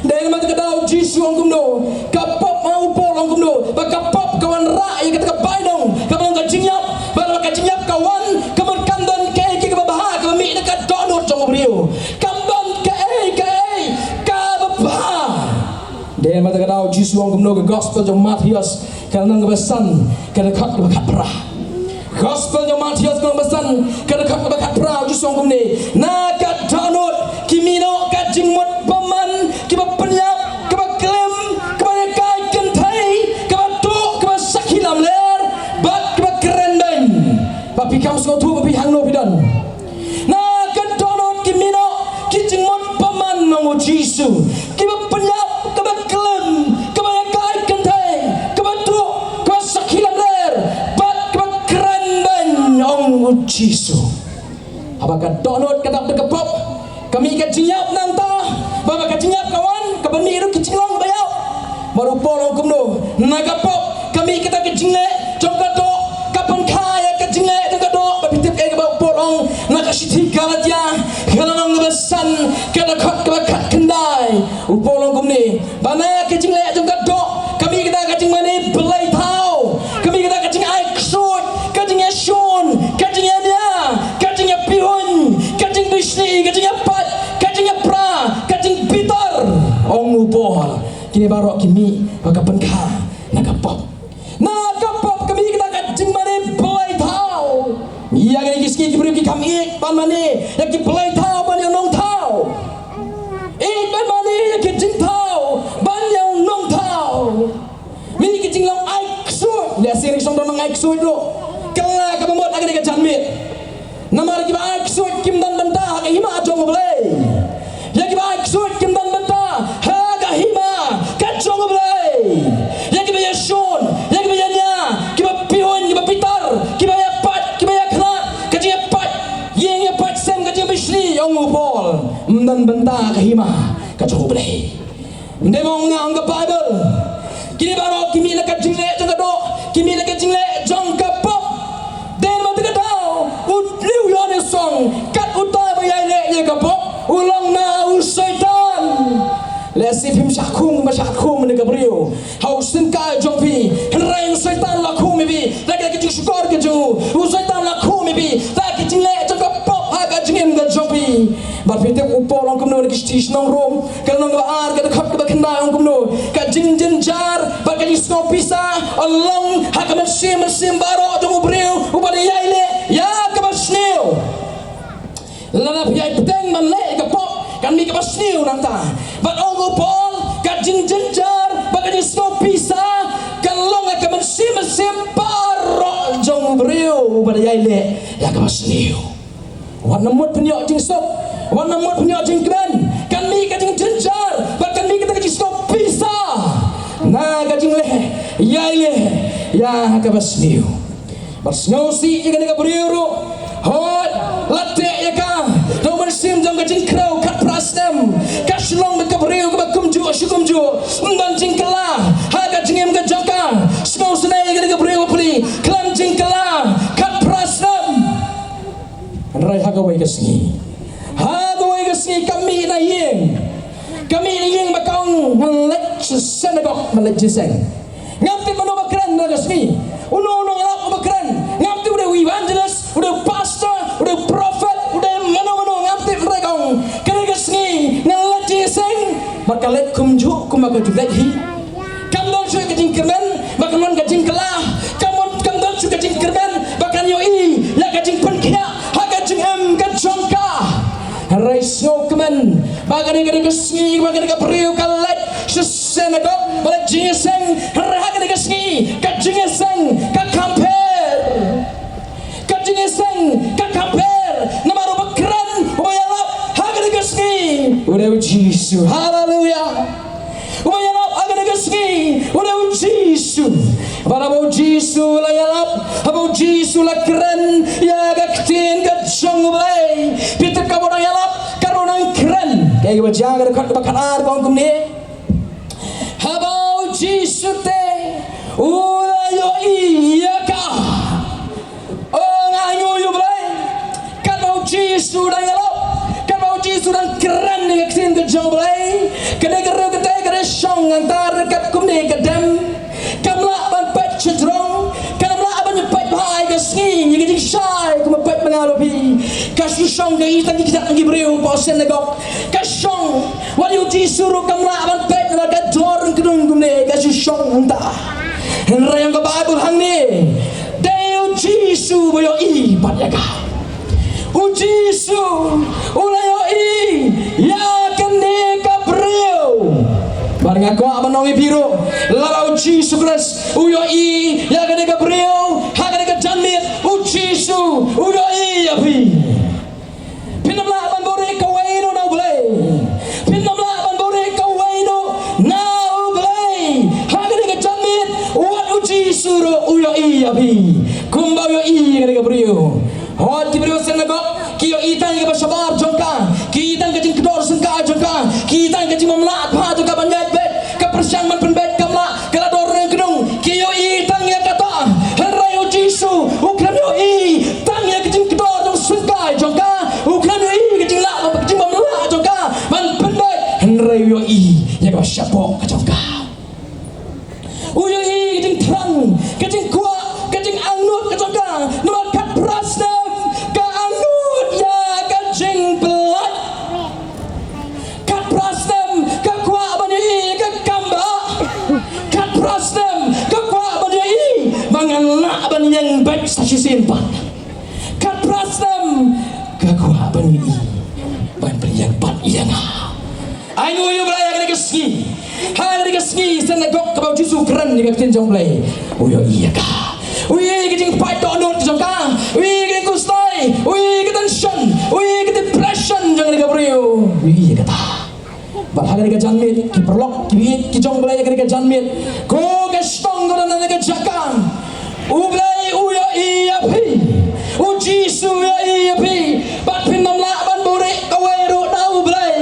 Dei namar kata ka daw Jisu ong kumno? Ka pop, ma u Paul ong kumno? Ba ka pop ka wanrah ïa kata ka bainong kaba long ka jingïap. Bad lada ka jingïap ka wan, ka mut kam don kaei kaei kaba bha kaba mih na ka dohnud jong u briew. Kam don kaei kaei kaba bha. Dei namar kata ka daw Jisu ong kumno? Ka gospel jong u Mathaios, ka lynnong kaba san, ka dkhot kaba khatphra. Gospel jong u Mathaios ka lynnong ba san, ka dkhot kaba khatphra, u Jisu u ong kumne: Na ka dohnud ki mih noh ka jingmut bymman, kiba pynïap, kiba klim, kiba ïakai kynthei, kiba tuh, kiba sakhi lamler, bad kiba kren beiñ. Ba phi kham sngewthuh ba phi hangno phi don. Na ka dohnud ki mih noh ki jingmut bymman, ong u Jisu, kiba pynïap, kiba klim, kiba ïakai kynthei, kiba tuh, kiba sakhi lamler, bad kiba kren beiñ, ong u Jisu. Haba ka dohnud ka dap da ka pop, ka mih ka jingïap nangta, ba haba ka jingïap ka wan, ka pynmih ruh ki jinglong ba ïap. Bad u Paul u ong kumno? Na ka pop ka mih kata ka jingleh jong ka doh, ka pynkha ïa ka jingleh jong ka doh. Ba phi tip kaei kaba u Paul u ong na ka shithi Galatia, ka lynnong kaba san, ka dkhot kaba khatkhyndai. U Paul u ong kumne: Ba na ka jingleh jong ka doh ka mih kata ka jingmane blei thaw, ka mih kata ka jingai ksuid, ka jingïashun, ka jingïania, ka jingïapihuiñ, ka jingbishni, ka jingïapait, ka jingïapra, ka jingbitar, ong u Paul. Kine baroh ki mih ba ka pynkha na ka pop. Na ka pop ka mih kata ka jingmane blei thaw. Ïa kine ki sngi ki briew ki kham ïeit ban mane ïa ki blei thaw ban ïa u nongthaw. Ïeit ban mane ïa ki jingthaw ban ïa u nongthaw. Mih ki jinglong ai ksuid. Lehse ri song don nang ai ksuid ruh. Kylla kaba mut ha kane ka janmiet. Namar kiba ai ksuid kim don bynta ha ka hima jong U Blei. Ïa kiba ai ksuid kim don bynta ha ka hima ka jong U Blei. Ïa kiba ïashun, ïa kiba ïania, kiba pihuiñ, kiba bitar, kiba ïapait, kiba ïakhlad, ka jingïapait ïing, ïapait sem, ka jingbishni, ong u Paul, ym don bynta ha ka hima ka jong U Blei. Ym dei mo nga ong ka Baibl. Kine baroh ki mih na ka jingleh jong ka doh, ki mih na ka jingleh jong ka pop. Dei namar kata ka daw u, une u Ïoannis u ong, kat uta uba ïaileh ïa ka pop u long na u Soitan. Lehse phim shah khum, ba shah khum ne ka briew ha u syngkai jong phi, hynrei u Soitan la khum ïa phi da ka jingshukor ka jong u. U Soitan la khum ïa phi da ka jingleh jong ka pop ha ka jingim ka jong phi. Bad phi tip u Paul u ong kumno na ki shithi sha ki nong Rom, ka lynnong kaba ar, ka dkhot kaba khyndai, u ong kumno: Ka jingjynjar bad ka jingsngew pisa ka long ha ka mynsiem mynsiem baroh jong u briew uba la ïaileh ïa kaba sniew. Lada phi ïai bteng ban leh ïa ka pop, kan mih kaba sniew nangta. Bad ong u Paul, ka jingjynjar bad ka jingsngew pisa ka long ha ka mynsiem mynsiem baroh jong u briew uba la ïaileh ïa kaba sniew. Wat nym mut pynïoh jingsuk, wat nym mut pynïoh jingkmen. Kan mih ka jingjynjar bad kan mih kata ka jingsngew pisa na ka jingleh ïaileh ïa kaba sniew. Bad sngewsih ïa kane ka briew ruh, hooid, la teh ïa ka da u mynsiem jong ka jingkhrew khatphra snem. Ka shu long ka briew kaba kumjuh shi kumjuh, ym don jingkylla ha ka jingim ka jong ka. Sngewsynei ïa kane ka briew bapli, khlem jingkylla khatphra snem. Hynrei ha kawei ka sngi, ha kawei ka sngi ka mih na ïing. Ka mih na ïing bad ka ong, ngan leit sha synagog ban leit jingïaseng. Ngam tip mano ba kren ha ka sngi. Uno uno ïalap uba kren. Ngam tip u dei u evangelist, u dei u pastor, u dei u prophet, u dei mano mano, ngam tip, hynrei ka ong, kane ka sngi ngan leit jingïaseng. Bad ka leit kumjuh kumba ka ju leit hi. Kam don shuh ka jingkyrmen ba kan wan ka jingkylla. Kam don, kam don shuh ka jingkyrmen ba kan ïohi ïa ka jingpynkhiah ha ka jingim ka jong ka. Hynrei sngewkmen ba kane, kane ka sngi, ba kane ka briew ka leit sha synagog ban leit jingïaseng. Hynrei ha kane ka sngi ka jingïaseng ka kham pher. Ka jingïaseng ka kham pher, namar uba kren, uba ïalap ha kane ka sngi u dei u Jisu. Haleluya. Uba ïalap ha kane ka sngi u dei u Jisu. Bad haba u Jisu la ïalap, haba u Jisu la kren ïa ka ktien ka jong U Blei, phi tip kaba u nang ïalap, kaba u nang kren. Kaei kaba jia? Ka dkhot kaba khatar ka ong kumne: Haba u Jisu te u la ïohi ïa ka, o, nga ainguh ïa U Blei. Katba u Jisu u dang ïalap, katba u Jisu u dang kren ïa ka ktien ka jong U Blei, kane ka riew kata ka dei shong hangta ryngkat kumne ka dem. Kam lah ban peit shajrong, kam lah ban ïa peit bha ïa ka sngi, ïa ka jingshai, kumba peit ma nga bad phi. Ka shu shong ka ïa tang ki kjat ki briew hapoh synagog. Ka shong, wat ïa u Jisu ruh kam lah ban peit na ka dor kdung kumne, ka shu shong hangta. Hynrei ong ka Baibl hangne, dei u Jisu ba ïohi pat ïa ka. U Jisu u la ïohi ïa kane ka briew. Bad nga kwah ban ong ïa phi ruh, lada u Jisu Khrist u ïohi ïa kane ka briew ha kane ka janmiet, u Jisu u ïohi ïa phi. Phin ym lah ban buhrieh kawei ruh na U Blei. Phin ym lah ban buhrieh kawei ruh na U Blei. Ha kane ka janmiet, wat u Jisu ruh u ïohi ïa phi kumba u ïohi ïa kane ka briew. Hooid, ki briew synagog ki ïohi tang ïa kaba shabar jong ka, ki ïohi tang ka jingkdor syngkai jong ka, ki ïohi tang ka jingbymlah bha jong ka ban ïaid beit. Ka pyrshang ban pynbeit kam lah, ka la dor ryngknung, ki ïohi tang ïa kata. Hynrei u Jisu u khlem ïohi tang ïa ka jingkdor jong syngkai jong ka, u khlem ïohi ka jinglah, ka jingbymlah jong ka ban pynbeit, hynrei u ïohi ïa kaba shapoh ka jong ka. U ïohi ka jingthrang, ka jingkwah, ka jingangnud ka jong ka. Namar khatphra snem ka angnud ïa ka jingpynlait. Khatphra snem ka kwah ban ïohi ïa ka kam ba. Khatphra snem ka kwah ban ïohi ba ngan lah ban ïeng beit sa shisien pat. Khatphra snem ka kwah ban ïohi ban pynïeng pat ïa nga. Ai nguh ïa U Blei ha kane ka sngi. Ha kane ka sngi synagog kaba u Jisu u kren ïa ka ktien jong U Blei, u ïohi ïa ka. U ïohi ïa ka jingpait dohnud ka jong ka. U ïohi ïa ka jingkhuslai. U ïohi ïa ka tension. U ïohi ïa ka depression jong kane ka briew. U ïohi ïa kata. Bad ha kane ka janmiet, ki paralok, ki baieit ki jong U Blei ha kane ka janmiet, ko ka shnong, ko na kane ka jaka, U Blei u ïohi ïa phi. U Jisu u ïohi ïa phi. Bad phin ym lah ban buhrieh kawei ruh na U Blei.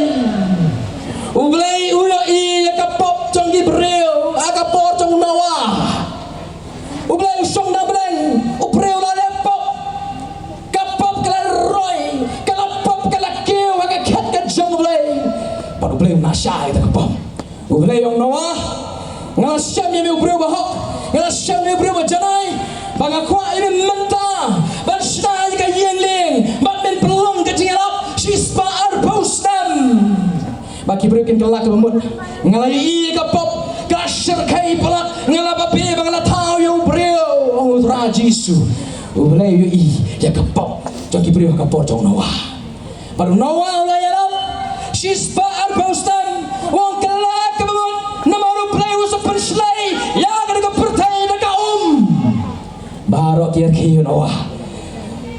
U Blei u ïohi ïa ka pop jong ki briew ha ka por jong u Noah. U Blei u shong na bneng, u briew u la leh pop. Ka pop ka la roi, ka la pop ka la kiew ha ka khet ka jong U Blei. Bad U Blei u nang shah ïa ka pop. U Blei u ong, Noah, nga la shem ïa me u briew bahok, nga la shem ïa me u briew bajanai, ba nga kwah ïa me mynta ban shna ïa ka ïing lieng bad men pynlong ka jingïalap shispah arphew snem. Ba ki briew kin kylla kaba mut. Nga la ïohi ïa ka pop, ka la shyrkhei palat, nga la babe ba nga la thaw ïa u briew, ong u Trai Jisu. U Blei u ïohi ïa ka pop jong ki briew ha ka por jong u Noah. Bad u Noah u la ïalap shispah arphew snem, u ong kylla kaba mut, namar U Blei u sa pynshlei ïa kane ka pyrthei da ka um. Baroh ki rkhie ïa u Noah.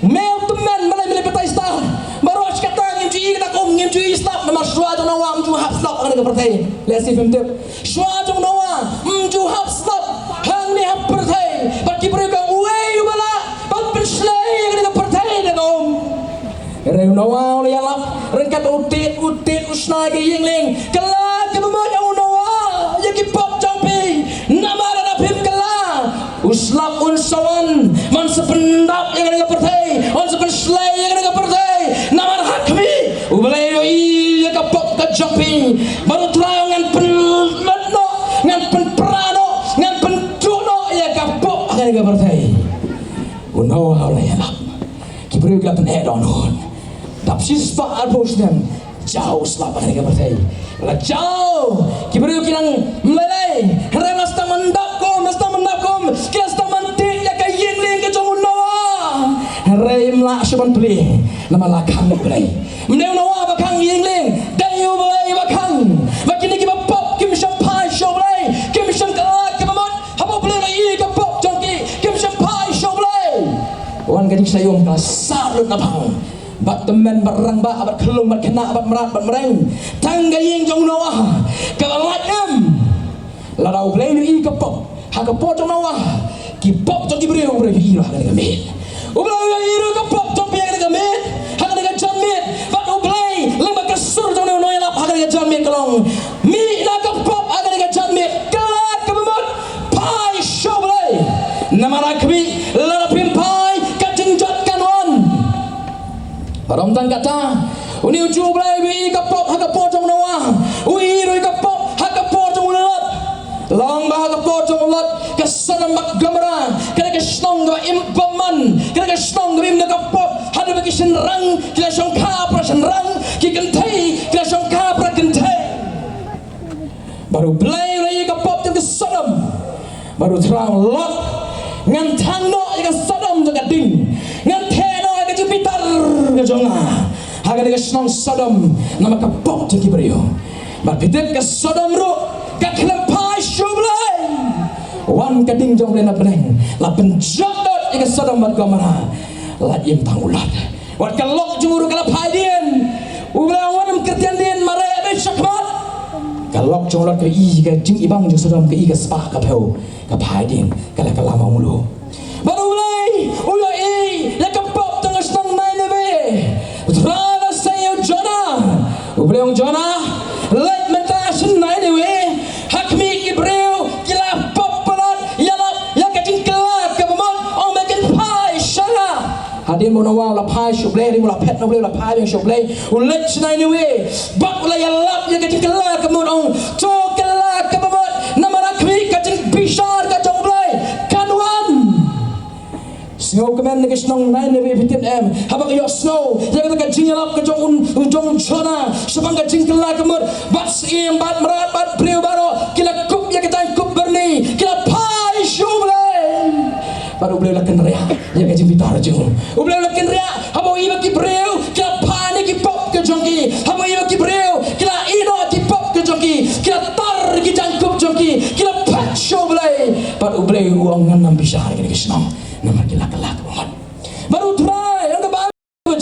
Me u tymmen, balei me leit batai stad? Baroh shi katta ngim ju ïohi ka dak um, ngim ju ïohi slap, namar shuwa jong u Noah ym ju hap slap ha kane ka pyrthei. Lehse phim tip. Shuwa jong u Noah ym ju hap slap hangne ha pyrthei. Bad ki briew ki ong uei uba lah ban pynshlei ïa kane ka pyrthei da ka um. Hynrei u Noah u la ïalap, ryngkat u tied, u tied, u shna ïa ka ïing lieng. Kylla kaba mut ïa u Noah ïa ki pop jong phi. Namar lada phim kylla, u slap un sa wan, un sa pyndap ïa kane ka pyrthei, un sa pynshlei ïa kane ka pyrthei. Namar ha khmih, U Blei u ïohi ïa ka pop ka jong phi. Bad u Trai u ong ngan pynlut noh, ngan pynpra noh, ngan pynduh noh ïa ka pop ha kane ka pyrthei. U Noah u la ïalap. Ki briew ki la pyneh dohnud. Dap shispah arphew snem, jaw u slap ha kane ka pyrthei. La jaw. Ki briew ki nang mlei lei. Hynrei la sdang ban dap kum, la sdang ban dap kum. Ki la sdang ban tied ïa ka ïing lieng ka jong u Noah. Hynrei ym lah shuh ban plie. Namar la khang U Blei. Ym dei u Noah ba khang ïing lieng. Dei U Blei ba khang. Ba kine kiba pop kim shym phai sha U Blei. Kim shym kylla kaba mut. Haba U Blei u la ïohi ïa ka pop jong ki, kim shym phai sha U Blei. Wan ka jingshah ïum ka la sah lut na phang. Bad tymmen bad rangbah bad khyllung bad khynnah bad mrad bad mreng. Tang ka ïing jong u Noah ka la lait im. Lada U Blei u ïohi ka pop ha ka por jong u Noah, ki pop jong ki briew U Blei u ïohi ruh ha kane ka miet. U Blei u ïohi ruh ka pop jong phi ha kane ka miet, ha kane ka janmiet. Bad U Blei lyngba ka sur jong une u nongïalap ha kane ka janmiet ka long, mih na ka pop ha kane ka janmiet, kylla kaba mut, phai sha U Blei. Namar ha khmih lada phim phai ka jingjot kan wan. Bad ym tang katta, une u Blei u ïohi ka pop ha ka por jong u Noah, u ïohi ruh ka pop ha ka por jong u Lot. Long ba ha ka por jong u Lot, ka Sodom bad Gomorrah ka dei ka shnong kaba im bymman, ka dei ka shnong kaba im na ka pop, haduh ba ki shynrang ki la shongkha para shynrang, ki kynthei ki la shongkha para kynthei. Bad U Blei u la ïohi ka pop jong ka Sodom. Bad u Trai u ong, Lot, ngan thang noh ïa ka Sodom ka jong nga ha kane ka shnong Sodom namar ka pop jong ki briew. Bad phi tip ka Sodom ruh ka khlem phai sha U Blei. Wan ka ding jong U Blei na bneng, la pynjot dot ïa ka Sodom bad Gomorrah. La im tang u Lot. Wat ka lok jong u ruh ka la phai dien. U Blei u wan ym kyrtian dien, mareh beit shakhmat. Ka lok jong u Lot ka i ka jingibang jong Sodom, ka i ka spah ka phew, ka phai dien, ka la ka lama mulu. Bad U Blei u ïohi ïa ka pop jong ka shnong Ninive. U Trai u la seng ïa u Jonah. U Blei u ong, Jonah, leit mynta sha Ninive. Ha khmih ki briew ki la pop palat, ïalap ïa ka jingkylla kaba mut, ong ba kin phai sha nga. Hadien ba u Noah u la phai sha U Blei, hadien ba u la phet na U Blei, u la phai biang sha U Blei, u leit sha Ninive. Bad u la ïalap ïa ka jingkylla kaba mut, ong, to kylla kaba mut, namar ha khmih ka jingbishar ka jong U Blei kan wan. Sngewkmen na ka shnong Ninive, phi tip em, haba ka ïohsngew ïa kata ka jingïalap ka jong u, jong u Jonah shaphang ka jingkylla ka mut, bad syiem bad mrad bad briew baroh ki la kup ïa ka jaiñkup byrni, ki la phai sha U Blei. Bad U Blei u la kynriah ïa ka jingbitar jong u. U Blei u la kynriah haba u i ba ki briew ki la phai na ki pop ka jong ki, haba u i ba ki briew ki la ïehnoh ki pop ka jong ki, ki la tar ki jaiñkup jong ki, ki la phet sha U Blei. Bad U Blei u ong, ngan ym bishar ïa kane ka shnong namar ki la kylla kaba mut. Bad U Trai, ong ka Baibl,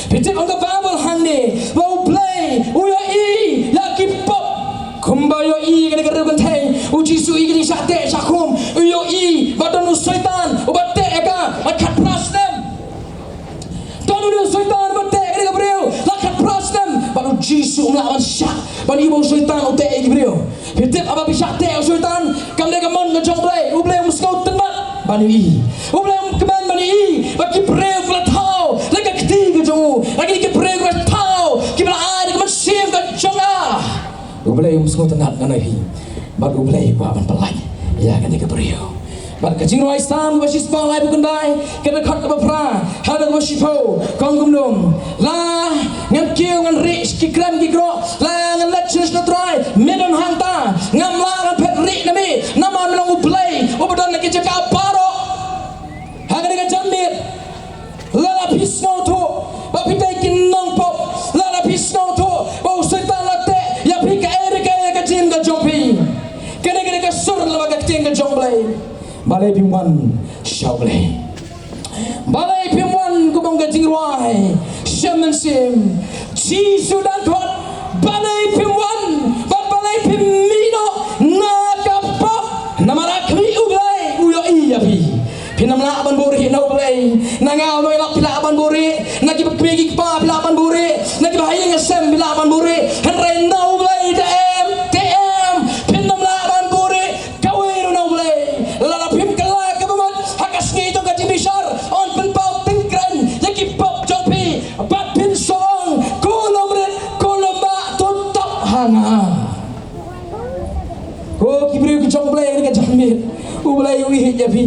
phi tip, ong ka Baibl hangne ba U Blei u ïohi ïa ki pop. Kumba u ïohi ïa kane ka riew kynthei, U Jisu u ïohi ïa ka jingshah teh shah khum, u ïohi ba don u Soitan uba teh ïa ka la khatphra snem. Don u Soitan uba teh ïa kane ka briew la khatphra snem, bad U Jisu um lah ban shah ban ïohi ba u Soitan u teh ïa ki briew. Phi tip, haba phi shah teh ïa u Soitan, kam dei ka mon ka jong U Blei. U Blei um sngewtynnat ban ïohi. U Blei um kmen ban ïohi ba ki briew ki la thaw na ka kti ka jong u, na kine ki briew ki la thaw, kiba la ai da ka mynsiem ka jong nga. U Blei um sngewtynnat, ngan ïohi. Bad U Blei u kwah ban pyllait ïa kane ka briew. Bad ka Jingrwai Salm kaba shispah laiphew khyndai, ka dkhot kaba phra haduh kaba shiphew, ka ong kumno: La ngan kiew ngan rieh ki kren ki kro, la ngan leit sha lynti U Trai, me don hangta. Ngam lah ban phet rieh na me, namar me long U Blei uba don ha ki jaka baroh. Ha kane ka janmiet, lada phi sngewthuh ba phi dei ki nongpop, lada phi sngewthuh ba u Soitan la teh ïa phi kaei re kaei ka jingim ka jong phi, kane ka dei ka sur lyngba ka ktien ka jong U Blei. Balei phim wan sha U Blei? Balei phim wan, kumba ong ka jingrwai, sha mynsiem? Jisu dang khot, balei phim wan bad balei phim mih noh na ka pop? Namar ha khmih U Blei u ïohi ïa phi. Phin ym lah ban buhrieh na U Blei. Na nga u nongïalap phi lah ban buhrieh, na kiba kmie ki kpa phi lah ban buhrieh, na kiba ha ïing ha sem phi lah ban buhrieh, hynrei na U Blei te em, te em, phin ym lah ban buhrieh. Kawei ruh na U Blei. Lada phim kylla kaba mut ha ka sngi jong ka jingbishar, yn pynpaw tyngkrein ïa ki pop jong phi, bad phin sa ong, ko longrit, ko longbah, to tap ha nga. Ko ki briew ki jong U Blei, ha kane ka janmiet U Blei u ïeit ïa phi.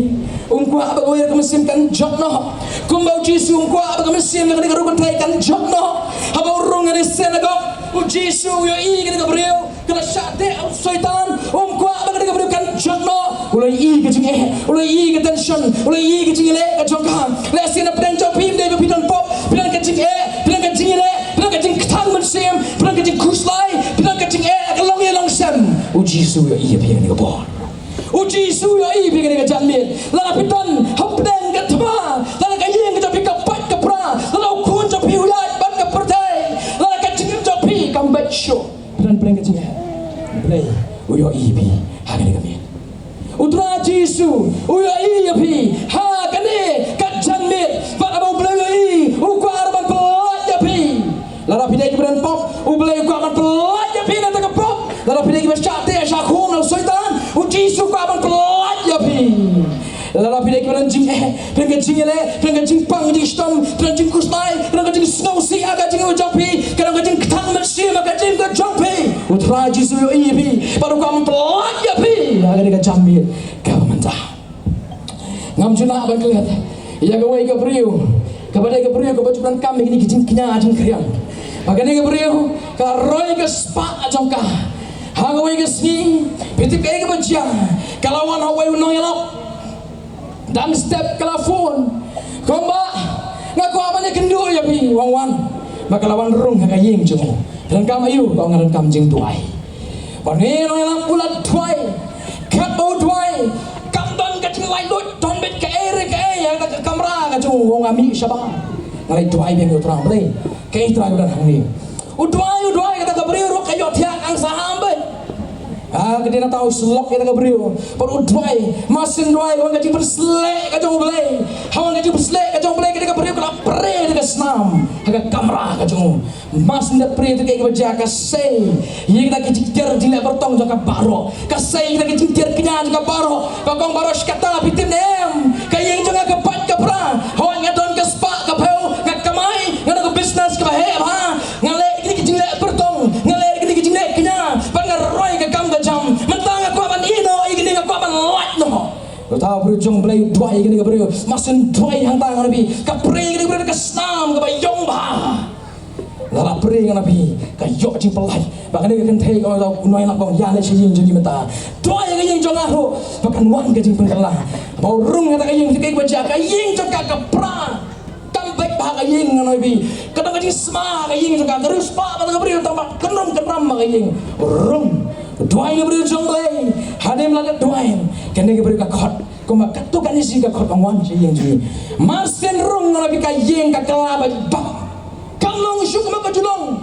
Um kwah ba kawei ruh ka mynsiem kan jot noh. Kumba U Jisu um kwah ba ka mynsiem jong kane ka riew kynthei kan jot noh. Haba u rung ha kane ka synagog, U Jisu u ïohi ïa kane ka briew ka la shah teh ïa u Soitan, um kwah ba kane ka briew kan jot noh. U la ïohi ka jingeh, u la ïohi ka tension, u la ïohi ka jingïaleh ka jong ka. Lehse na pdeng jong phi, ym dei ba phi don pop, phi don ka jingeh, phi don ka jingïaleh, phi don ka jingkthang mynsiem, phi don ka jingkhuslai, phi don ka jingeh ha ka longïing longsem. U Jisu u ïohi ïa phi ha kane ka por. U Jisu u ïohi ïa phi ha kane ka janmiet. Lada phi don hapdeng ka thma, lada ka ïing ka jong phi ka pait ka pra, lada u khun jong phi u ïaid bad ka pyrthei, lada ka jingim jong phi kam beit shuh, phi don pdeng ka jingeh, U Blei u ïohi ïa phi ha kane ka miet. U Trai Jisu u ïohi ïa phi ha kane ka janmiet. Bad haba U Blei u ïohi, u kwah ruh ban pyllait ïa phi. Lada phi dei kiba don pop, U Blei u kwah ban pyllait ïa phi na kata ka pop. Lada phi dei kiba shah teh shah khum na u Soitan, U Jisu u kwah ban pyllait ïa phi. Lada phi dei kiba don jingeh, phi don ka jingïaleh, phi don ka jingpang jingshitom, phi don jingkhuslai, phi don ka jingsngewsih ha ka jingim ka jong phi, ka don ka jingkthang mynsiem ha ka jingim ka jong phi, U Trai Jisu u ïohi ïa phi bad u kwah ban pyllait ïa phi ha kane ka janmiet kaba mynta. Ngam ju lah ban klet ïa kawei ka briew kaba dei ka briew kaba ju donkam ïa kine ki jingkñia jingkhriam. Ba kane ka briew ka la roi ka spah jong ka. Ha kawei ka sngi, phi tip kaei kaba jia? Ka la wan ha uwei u nongïalap. Dang step ka la phone. Kumba, Nga kwah ban ïakynduh ïa phi, wan wan. Ba ka la wan rung ha ka ïing jong u. Donkam aïu, ka ong nga donkam jingduwai. Bad une u nongïalap u la duwai. Katba u duwai, kam don ka jinglaitluid, don beit kaei re kaei ha ka kamra ka jong u, u ong nga mih shabar. Nga la duwai biang ïa u Trai Blei. Kaei Trai u don hangne. U duwai, u duwai, kata ka briew ruh ka ïohthiah, ang saham beit. Ah, ka dei na tau slok ïa ka briew. Bad u duwai, mar syn duwai, ha wan ka jingpynsleh ka jong U Blei. Ha wan ka jingpynsleh ka jong U Blei, ka dei ka briew ka la prie da ka snam ha ka kamra ka jong u. Mar syn da prie te kaei kaba jia, ka sei ïa kita ki jingtiar jingleh byrtong jong ka baroh. Ka sei ïa kita ki jingtiar kñia jong ka baroh. Ka ong baroh shi katta phi tip ne em. Ka ïing jong nga ka pait ka pra. Hooid nga don ka spah ka phew, nga kamai, nga don ka business kaba heh bha. Nga leh ïa kine ki jingleh byrtong, nga leh ïa kine ki jingleh kñia, bad nga roi ka kam ka jam. Mynta nga kwah ban ïeh noh ïa kine, nga kwah ban lait noh. Uta u briew jong U Blei u duwai ïa kane ka briew. Mar syn duwai hangta, nga ong ïa phi, ka prie ïa kane ka briew da ka snam kaba ïong bha. La la prie, nga ong ïa phi, ka ïoh jingpyllait. Bad kane ka kynthei ka ong, u nongïalap ka ong ïa leit sha ïing jong ngi mynta. Duwai ïa ka ïing jong nga ruh ba kan wan ka jingpynkylla. Ba u rung hangta ka ïing, te kaei kaba jia, ka ïing jong ka ka pra. Kam beit bha ka ïing, nga ong ïa phi. Ka don ka jingsma ka ïing jong ka, ka riewspah bad ka briew, tang ba kynrum kynram bha ka ïing. Rung. Duwai ïa ka briew jong U Blei. Hadien ba la dep duwai, kane ka briew ka khot. Kumba katto katne sngi ka khot, ka wan sha ïing jong ngi. Mar syn rung, nga ong ïa phi, ka ïing ka kylla beit bha. Kam long shuh kumba ka ju long.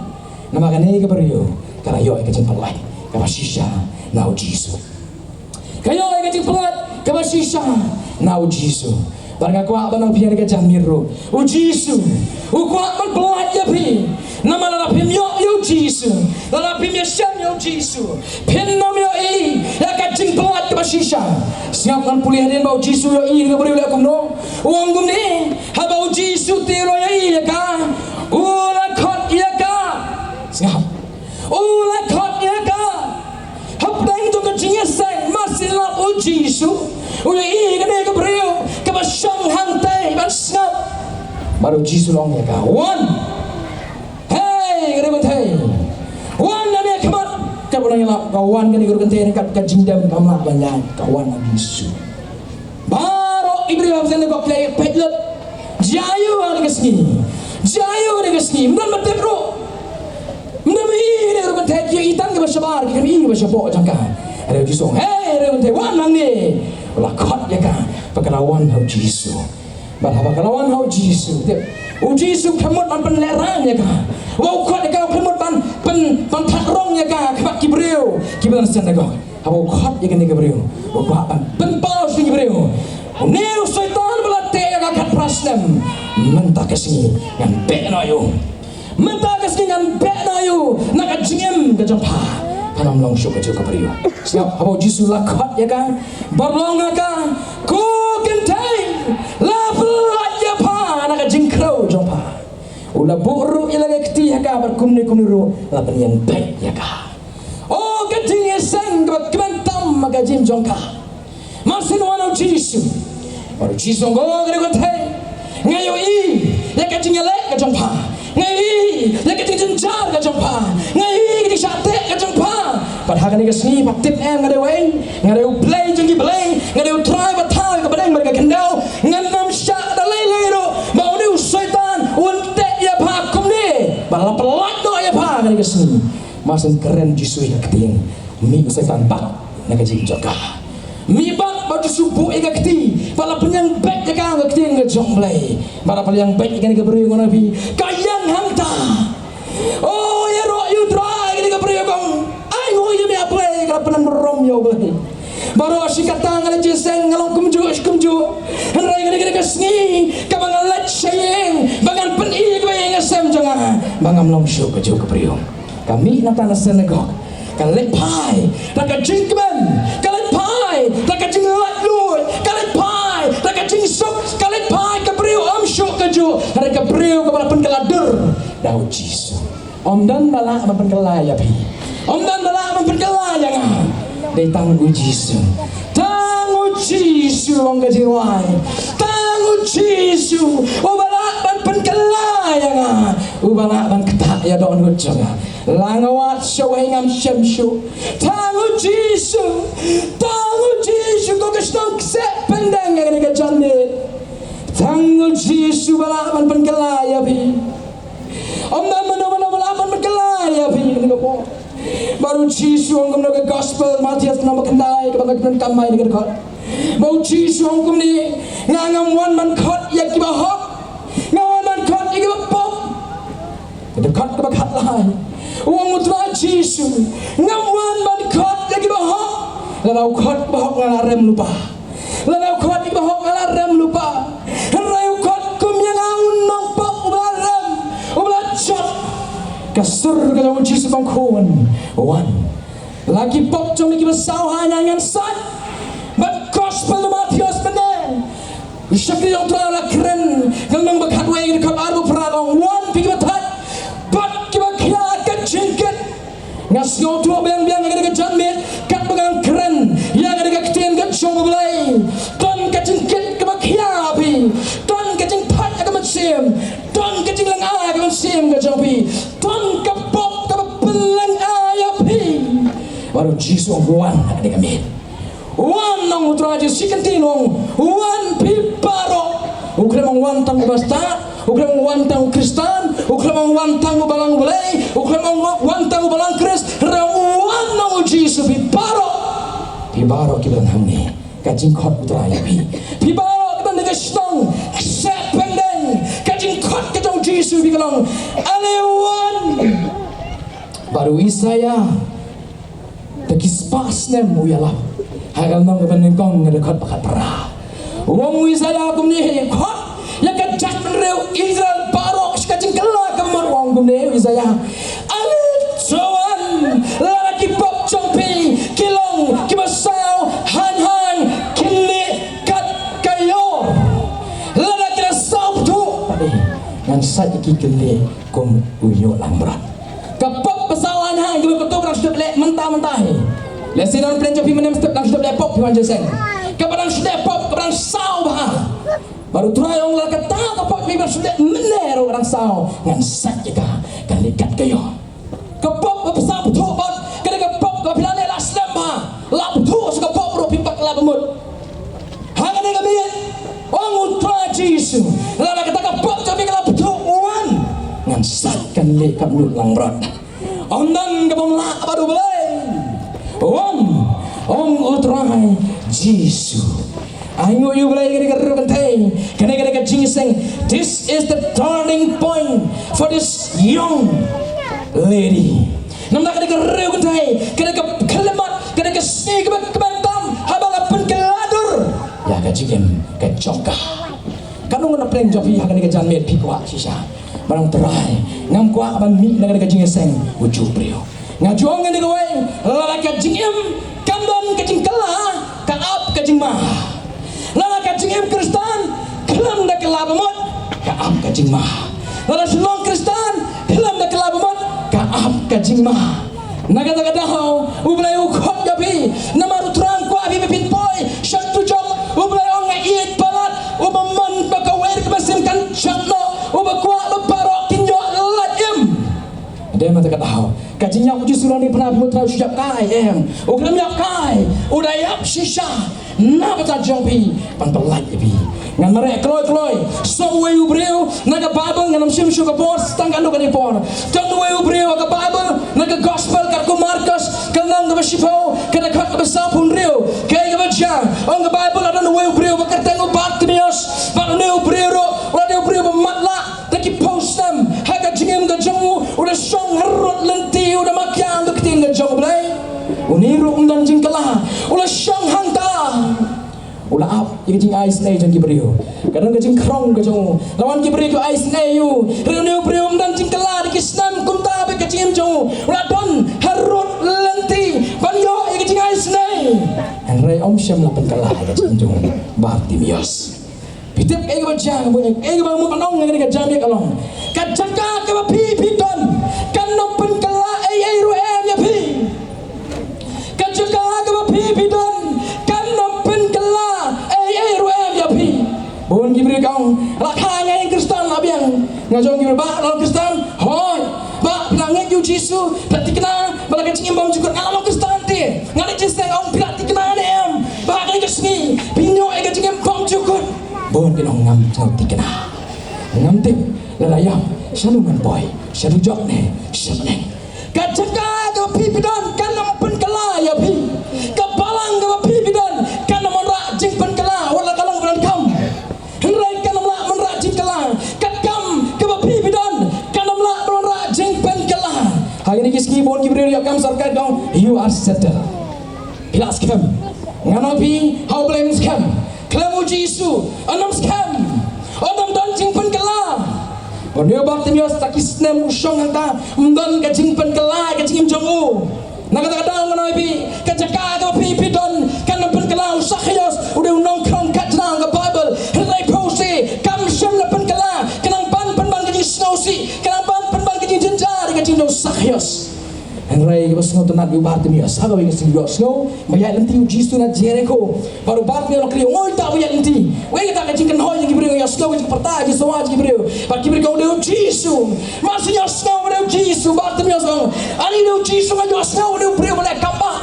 Namar kane ka briew ka la ïoh ïa ka jingpyllait kaba shisha na U Jisu. Ka ïoh ïa ka jingpyllait kaba shisha na U Jisu. Bad nga kwah ban ong ïa phi ha kane ka janmiet ruh, U Jisu u kwah ban pyllait ïa phi. Namar lada phim ïoh ïa U Jisu, lada phim ïashem ïa U Jisu, phim nym ïohi ïa ka jingpyllait kaba shisha. Sngap, ngan pule hadien ba U Jisu u ïohi ïa ka briew leh kumno. U ong kumne, haba U Jisu te u la ïohi ïa ka, u la khot ïa ka. Sngap. U la khot ïa ka. Hapdeng jong ka jingïaseng, mar syn lap U Jisu u ïohi ïa kane ka briew kaba shong hangtei ban sngap. Bad U Jisu u ong ïa ka, wan. Hei, ka dei kynthei. Wan nangne ha khmat. Katba u nongïalap ka wan, kane ka dei kynthei, ryngkat ka jingdem kam lah ban ïaid, ka wan ha U Jisu. Baroh ki briew ha ka synagogue ki la ïa peit lut. Jia aïu ha kane ka sngi? Jia aïu ha kane ka sngi? Ym don ba tip ruh. Ym don ba ïohi ïa kane ka kynthei, ki ïohi tang kiba shabar, kim ïohi kiba shapoh jong ka. Hynrei U Jisu u ong, hei, hynrei U Jisu u ong, wan nangne. U la khot ïa ka, bad ka la wan ha U Jisu. Bad haba ka la wan ha U Jisu, tip, U Jisu u khlem mut ban pynlehraiñ ïa ka. Haba u khot ïa ka, u khlem mut ban pyn, ban thad rong ïa ka ha khmat ki briew kiba don ha synagogue. Haba u khot ïa kane ka briew, u kwah ban pynpaw sha ki briew. Une u Soitan ba la teh ïa ka khatphra snem, mynta ka sngi ngan beh noh ïa u. Mynta ka sngi ngan beh noh ïa u na ka jingim ka jong pha. Phan ym long shuh kajuh ka briew. Sngap, haba U Jisu u la khot ïa ka, ban long ha ka, ko kynthei, la pyllait ïa pha na ka jingkhrew jong pha. U la buh ruh ïa la ka kti ha ka, bad kumne kumne ruh la pynïeng beit ïa ka. O ka jingïaseng kaba kmen tam ha ka jingim jong ka. Mar syn wan ha U Jisu, bad U Jisu u ong, ko kynthei, nga ïohi ïa ka jingïaleh ka jong pha. Nga ïohi ïa ka jingjynjar ka jong pha. Nga ïohi ïa ka jingshah teh ka jong pha. Bad ha kane ka sngi pha tip em nga dei uei? Nga dei U Blei jong ki blei. Nga dei U Trai ba thaw ïa ka bneng bad ka khyndew. Ngan ym shah da lei lei ruh ba une u Soitan un teh ïa pha kumne. Bad la pyllait noh ïa pha ha kane ka sngi. Mar syn kren Jisu ïa ka ktien, mih u Soitan bak na ka jingim jong ka. Mih bak, bad U Jisu u buh ïa ka kti, bad la pynïeng beit ïa ka ha ka ktien ka jong U Blei. Bad la pynïeng beit ïa kane ka briew, nga ong ïa phi, ka ïeng hangta. O, ïaroh ïa U Trai, kane ka briew ka ong, ai nguh ïa me A Blei, ka la pynburom ïa U Blei. Baroh shi katta nga leit jingïaseng, nga long kumjuh shi kumjuh. Hynrei kane, kane ka sngi kaba nga leit sha ïing, ba ngan pyni ïa kiba ïeit ïa ka sem jong nga ba ngam long shuh kajuh ka briew. Ka mih na kata ka synagogue, ka leit phai da ka jingkmen, ka leit phai da ka jinglaitluid, ka leit phai da ka jingsuk, ka leit phai ka briew ym shuh kajuh, hynrei ka briew kaba la pynkylla dur da U Jisu. Ym don ba lah ban pynkylla ïa phi. Ym don ba lah ban pynkylla ïa nga. Dei tang U Jisu. Tang U Jisu, ong ka jingrwai. Tang U Jisu uba lah ban pynkylla ïa nga, uba lah ban ktah ïa dohnud jong nga. La nga wad shawei ngam shem shuh. Tang U Jisu. Tang U Jisu, ko ka shnong kseh pyndeng ïa kane ka janmiet. Tang u Jisu ba lah ban pynkylla ïa phi. Ym don mano mano ba lah ban pynkylla ïa phi ha kane ka por. Bad u Jisu u ong kumno ha ka gospel Mathaios lynnong ba khyndai, kaba ngi donkam ha kane ka dkhot. Bad u Jisu u ong kumne, nga ngam wan ban khot ïa kiba hok, nga wan ban khot ïa kiba pop. Ka dkhot kaba khatlai. U ong u Trai Jisu, ngam wan ban khot ïa kiba hok. Lada u khot kiba hok nga la rem lypa. Lada u khot ïa kiba hok nga la rem lypa. Hynrei u khot kum ïa nga u nongpop uba la rem, uba la jot. Ka sur ka jong u Jisu ba ong khun, wan. La ki pop jong me kiba saw ha nga ngan sait. Bad gospel u Mathaios mynne, u shakri jong u Trai u la kren, ka lynnong ba khatwei ka dkhot arphew phra, u ong, wan phi kiba thait bad kiba khia ka jingkit. Nga sngewthuh biang biang ha kane ka janmiet, katba ngan kren ïa kane ka ktien ka jong U Blei. Don ka jingkit kaba khia ha phi. Don ka jingthait ha ka mynsiem. Don ka jinglyngngai ha ka mynsiem ka jong phi. Don ka pop kaba pynlyngngai ïa phi. Bad u Jisu u ong, wan ha kane ka miet. Wan, ong u Trai Jisu, shi kyntien u ong, wan phi baroh. U khlem ong wan tang uba stad, u khlem ong wan tang u Khristan, u khlem ong wan tang u balang Blei, u khlem ong wan tang u balang Khrist, hynrei u ong, wan, ong u Jisu, phi baroh. Phi baroh kiba don hangne, ka jingkhot u Trai ïa phi. Phi baroh kiba don ha ka shnong, ka seh Pangdeng, ka jingkhot ka jong u Jisu ïa phi ka long, ale wan. Bad u Isaïah, da ki spah snem u ïalap ha ka lynnong kaba nyngkong, ka dkhot ba khatphra. U ong u Isaïah kumne, khot ïa ka jaitbynriew Israel baroh sha ka jingkylla kaba mut. U ong kumne u Isaïah, ale to wan, lada ki pop jong phi ki long kiba saw, hang hang kin leh kat ka ïor. Lada ki la saw bthuh, ngan sait ïa ki, kin leh kum u hynñiewlangbrot. Ka pop ba saw, hang hang, kaba katu ba dang shu dep leh mynta mynta hi. Lehse don pyrshah jong phi mynne mynstep dang shu dep leh pop, phi wan jingïaseng. Kaba dang shu leh pop, kaba dang saw bha. Bad u Trai u ong, lada kata ka pop ba dang shu leh mynne ruh ka dang saw, ngan sait ïa ka, kan leh kat ka ïor. Ka pop ba saw bthuh pat, ka dei ka pop kaba phi la leh la slem bha, la bthuh sa ka pop ruh phi pat la bamut. Ha kane ka miet, ong u Trai Jisu, lada kata ka pop jong phi ka la bthuh, wan, ngan sait, kan leh kat u hynñiewlangbrot. Ym don kaba ym lah bad U Blei. Wan, ong u Trai Jisu. Ai nguh ïa U Blei, kane ka riew kynthei, kane, kane ka jingïaseng. This is the turning point for this young lady. Namar kane ka riew kynthei, kane ka khyllipmat, kane ka sngi kaba, kaba tam, haba la pynkylla dur ïa ka jingim ka jong ka. Katno ngut na pdeng jong phi ha kane ka janmiet phi kwah shisha ban ong, Trai, ngam kwah ban mih na kane ka jingïaseng u juh briew. Nga ju ong ïa kawei, lada ka jingim kam don ka jingkylla, ka ap ka jingma. Lada ka jingim Khristan khlem da kylla bamut, ka ap ka jingma. Lada shu long Khristan khlem da kylla bamut, ka ap ka jingma. Na kata ka daw U Blei u khot ïa phi, namar u Trai u kwah ïa phi ba phin poi sha utu u jop. U Blei u ong, nga ïeit palat u bymman ba kawei ruh ka mynsiem kan jot noh, uba kwah ba baroh kin ïoh lait im. Dei na kata ka daw ka jingïap u Jisu, lane pynban u Trai u shu ïap kai? Em, u khlem ïap kai, u da ïap shisha na bynta jong phi ban pyllait ïa phi. Ngan mareh kloi kloi. Sngewthuh uwei u briew na ka Baibl, ngan ym shim shuh ka por, tang katno katne por. Don uwei u briew ha ka Baibl na ka Gospel katkum u Markos, ka lynnong kaba shiphew, ka dkhot kaba sawphew hynriew. Kaei kaba jia? Ong ka Baibl, la don uwei u briew ba kyrteng u Bartimios. Bad une u briew ruh u la dei u briew ba matlah da ki phew snem ha ka jingim ka jong u, u da shong harud lynti, u da makiang ka ktien ka jong U Blei. Une ruh um don jingkylla, u la shong hangta. U la ap ïa ka jingai isynei jong ki briew. Ka don ka jingkhrong ka jong u. La wan ki briew ki ai isynei ïa u. Hynrei une u briew um don jingkylla da ki snem kumta bad ka jingim jong u, u la don harud lynti ban ïoh ïa ka jingai isynei. Hynrei um shym la pynkylla ïa ka jingim jong u Bartimios. Phi tip kaei kaba jia, kaei kaba mut ban ong ha kane ka janmiet ka long, ka jaka kaba phi, phi don kan ym pynkylla ei ei ruh em ïa phi. Ka jaka kaba phi, phi don kan ym pynkylla ei ei ruh em ïa phi. Bun ki briew ki ong, la kha nga ïeng Khristan la biang. Nga jong ki briew, Bah, la long Khristan? Hooid. Bah, phi la ngeit ïa u Jisu, phi la thikna bad la ka jingim bymjukut? Nga la long Khristan te. Nga la jingïaseng. Ong, phi la thikna ne em ba ha kane ka sngi phin ïoh ïa ka jingim bymjukut? Bun ki ong, Ngam tip, ngam tip lada ïap shano ngan poi, shano jop ne sha bneng. Ka jaka kaba phi phi don kan ym pynkylla ïa phi. Ka balang kaba phi phi don kan ym wanrah jingpynkylla wat la ka long ba donkam. Hynrei kan ym lah wanrah jingkylla. Ka kam kaba phi phi don kan ym lah wanrah jingpynkylla. Ha kine ki sngi bun ki briew ïa kam sorkar dong, you are settled. Phi lah skhem. Ngan ong phi ha U Blei, ym skhem. Khlem U Jisu, ym skhem. Ym don jingpynkylla. Ynda u Bartimeus da ki snem u shong hangta, ym don ka jingpynkylla ka jingim jong u. Na kata ka daw ngan ong ïa phi, ka jaka kaba phi phi don kan ym pynkylla. U Sakhios u dei u nongkhrong kajna ha ka Baibl. Hynrei phewse kam shym la pynkylla. Ka nang ban pynban ka jingsngewsih, ka nang ban pynban ka jingjynjar ka jingim jong u Sakhios. Hynrei kaba sngewtynnat ïa u Bartimeus, ha kawei ka sngi u ïohsngew ba ïaid lynti u Jisu na Jeriko. Bad u Bartimeus u la kylli, ong, oi, ta ba ïaid lynti. Wei kata ka jingkynhoi jong ki briew, nga ïohsngew ka jingpyrta, ka jingsawa jong ki briew. Bad ki briew ki ong, u dei u Jisu. Mar shu ïohsngew u dei u Jisu, Bartimeus u ong, ani u dei u Jisu, nga ïohsngew u dei u briew ba leh kam bah.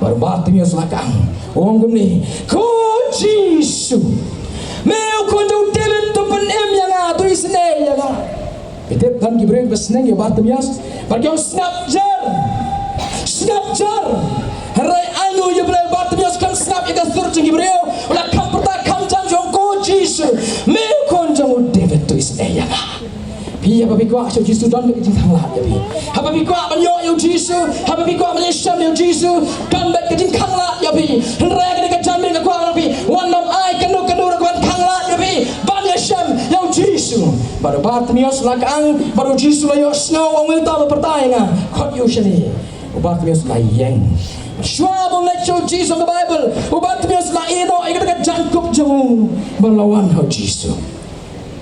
Bad u Bartimeus u la kang, u ong kumne, ko Jisu, me u khun jong u David, to pynim ïa nga, to isynei ïa nga. Phi tip, don ki briew kiba sneng ïa u Bartimeus bad ki ong, sngap jer, sngap jer. Hynrei ainguh ïa U Blei, u Bartimeus kam sngap ïa ka sur jong ki briew. U la kham pyrta kham jam, u ong, ko Jisu, me u khun jong u David, to isynei ïa nga. Phi, haba phi kwah sha u Jisu don beit ka jingkhanglad ïa phi. Haba phi kwah ban ïoh ïa u Jisu, haba phi kwah ban ïashem ïa u Jisu, don beit ka jingkhanglad ïa phi. Hynrei kane ka janmiet nga kwah ban ong ïa phi, wat nym ai kano kano ruh ka ban khanglad ïa phi ban ïashem ïa u Jisu. Bad u Bartimeus u la kang, bad u Jisu u la ïohsngew, u ong, uta uba pyrta ïa nga, khot ïa u shane. U Bartimeus u la ïeng. Shuwa ba u leit sha u Jisu, ka Baibl, u Bartimeus u la ïehnoh ïa kata ka jaiñkup jong u bad u la wan ha u Jisu.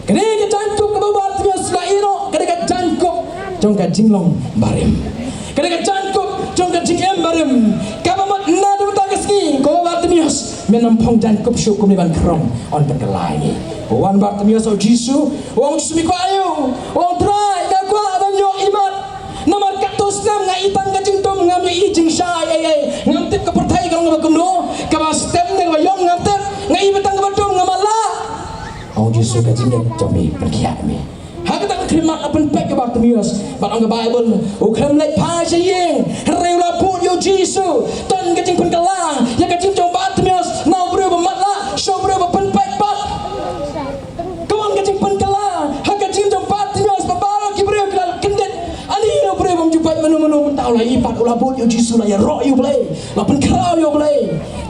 Kane ka jaiñkup kaba u Bartimeus u la ïehnoh, kane ka jaiñkup jong ka jinglong barim. Kane ka jaiñkup jong ka jingim barim. Kaba mut naduh mynta ka sngi, ko Bartimeus, men ym phong jaiñkup shuh kumne ban khrong, yn pynkylla ïa ngi. U wan Bartimeus ha u Jisu, u ong, Jisu, me kwah aïu? U ong, Trai, nga kwah ban ïoh imat. Namar katto snem nga i tang ka jingdum, ngam ïohi jingshai ei ei. Ngam tip ka pyrthei ka long kaba kumno, kaba stem ne kaba ïong ngam tip. Nga i tang kaba dum, ngam lah. Ong Jisu, ka jingngeit jong me pynkhiah ïa me. Ha kata ka khyllipmat la pynpeit ïa u Bartimeus. Bad ong ka Baibl, u khlem leit phai sha ïing, hynrei u la bud ïa u Jisu. Don ka jingpynkylla ïa ka jingim jong u Bartimeus, na u briew ba matlah sha u briew ba pynpeit pat. Ka wan ka jingpynkylla ha ka jingim jong u Bartimeus, ba baroh ki briew ki la kyndit. Ani u briew bym ju peit mano mano, mynta u la ïohi pat, u la bud ïa u Jisu, u la ïaroh ïa u Blei, u la pynkhraw ïa u Blei.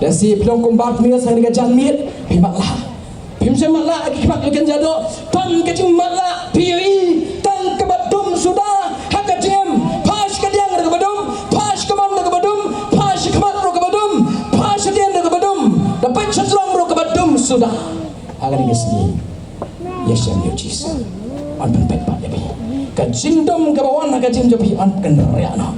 Lehse phi long kum u Bartimeus ha kane ka janmiet, phi matlah. Phim shym matlah ha ki khmat ki kynja doh. Tang ka jingmatlah, phi ïohi tang kaba dum suda ha ka jingim. Phai sha kadiang ruh kaba dum, phai sha kamon ruh kaba dum, phai sha khmat ruh kaba dum, phai sha dien ruh kaba dum, da peit sha jrong ruh kaba dum suda. Ha kane ka sngi, ïashem ïa u Jisu, yn pynpeit pat ïa phi. Ka jingdum kaba wan ha ka jingim jong phi yn kynriah noh.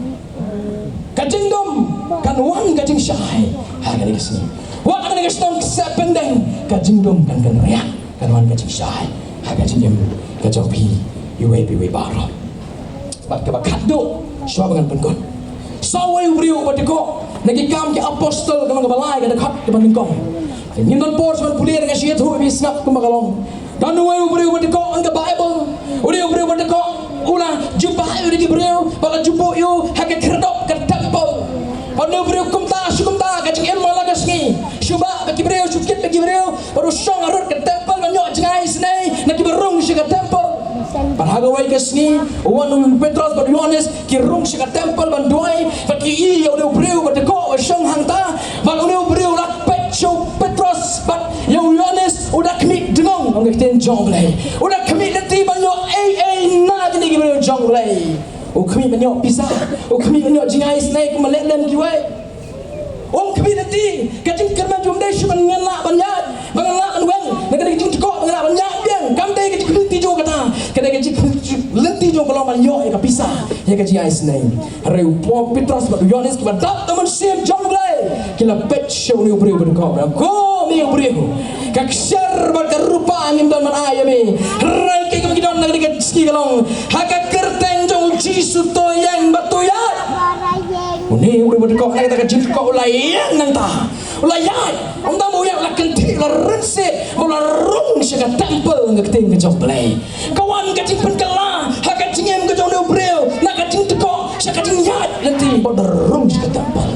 Ka jingdum kan wan ka jingshai ha kane ka sngi. Wat ha kane ka shnong Kseh Pyndengbha, ka jingdum kan kynriah, kan wan ka jingshai ha ka jingim ka jong phi, iwei pa iwei baroh. Bad kaba khatduh, shuwa ba ngan pynkut, sa uwei u briew uba dkoh na Ki Kam ki Apostol, ka lynnong kaba lai, ka dkhot kaba nyngkong. Ngim don por shuh ban pule, nga shu ïathuh ïa phi, sngap kumba ka long. Don uwei u briew uba dkoh, ong ka Baibl. U dei u briew uba dkoh, u la jubab ïa u da ki briew, bad la ju buh ïa u ha ka khyrdop ka templ. Bad une u briew kumta shu kumta, ka jingim man la ka sngi. Shu bah bad ki briew, shu kit bad ki briew, bad u shong harud ka templ ban ïoh jngai isynei na kiba rung sha ka templ. Bad ha kawei ka sngi, u wan u Petros bad u Ïoannis, ki rung sha ka templ ban duwai, bad ki ïohi ïa une u briew uba dkoh uba shong hangta. Bad une u briew u la peit sha u Petros bad ïa u Ïoannis, u da khmih dngong, ong ka ktien jong U Blei. U da khmih lynti ban ïoh ei ei na kine ki briew jong U Blei. U khmih ban ïoh pisa, u khmih ban ïoh jngai isynei kumba leh lem kiwei. Um khmih lynti. Ka jingkyrmen jong u ym dei shuh ba ngan lah ban ïaid, ba ngan lah ban weng na kane ka jingdkoh, ba ngan lah ban ïaid biang. Kam dei ka jingkhmih lynti jong u kata. Ka dei ka jingkhmih lynti jong u ka long ban ïoh ïa ka pisa, ïa ka jingïaisynei. Hynrei u Petros bad u Ïoannis kiba dap da u Mynsiem jong U Blei, ki la peit sha une u briew ba dkoh, ba ong, ko me u briew, ka kshaid bad ka rupa ngim don ban ai ïa me. Hynrei kaei kaba ngi don na kane ka sngi ka long, ha ka kyrteng jong U Jisu to ïeng bad to ïaid. Une u briew ba dkoh, na kata ka jingdkoh u la ïeng nangta. U la ïaid, ym tang ba u ïaid, u la kynthih, u la rynsied, u la rung sha ka temple, nga ktien ka jong U Blei. Ka wan ka jingpynkylla ha ka jingim ka jong u briew na ka jingtkoh sha ka jingïaid lynti, ba u da rung sha ka temple.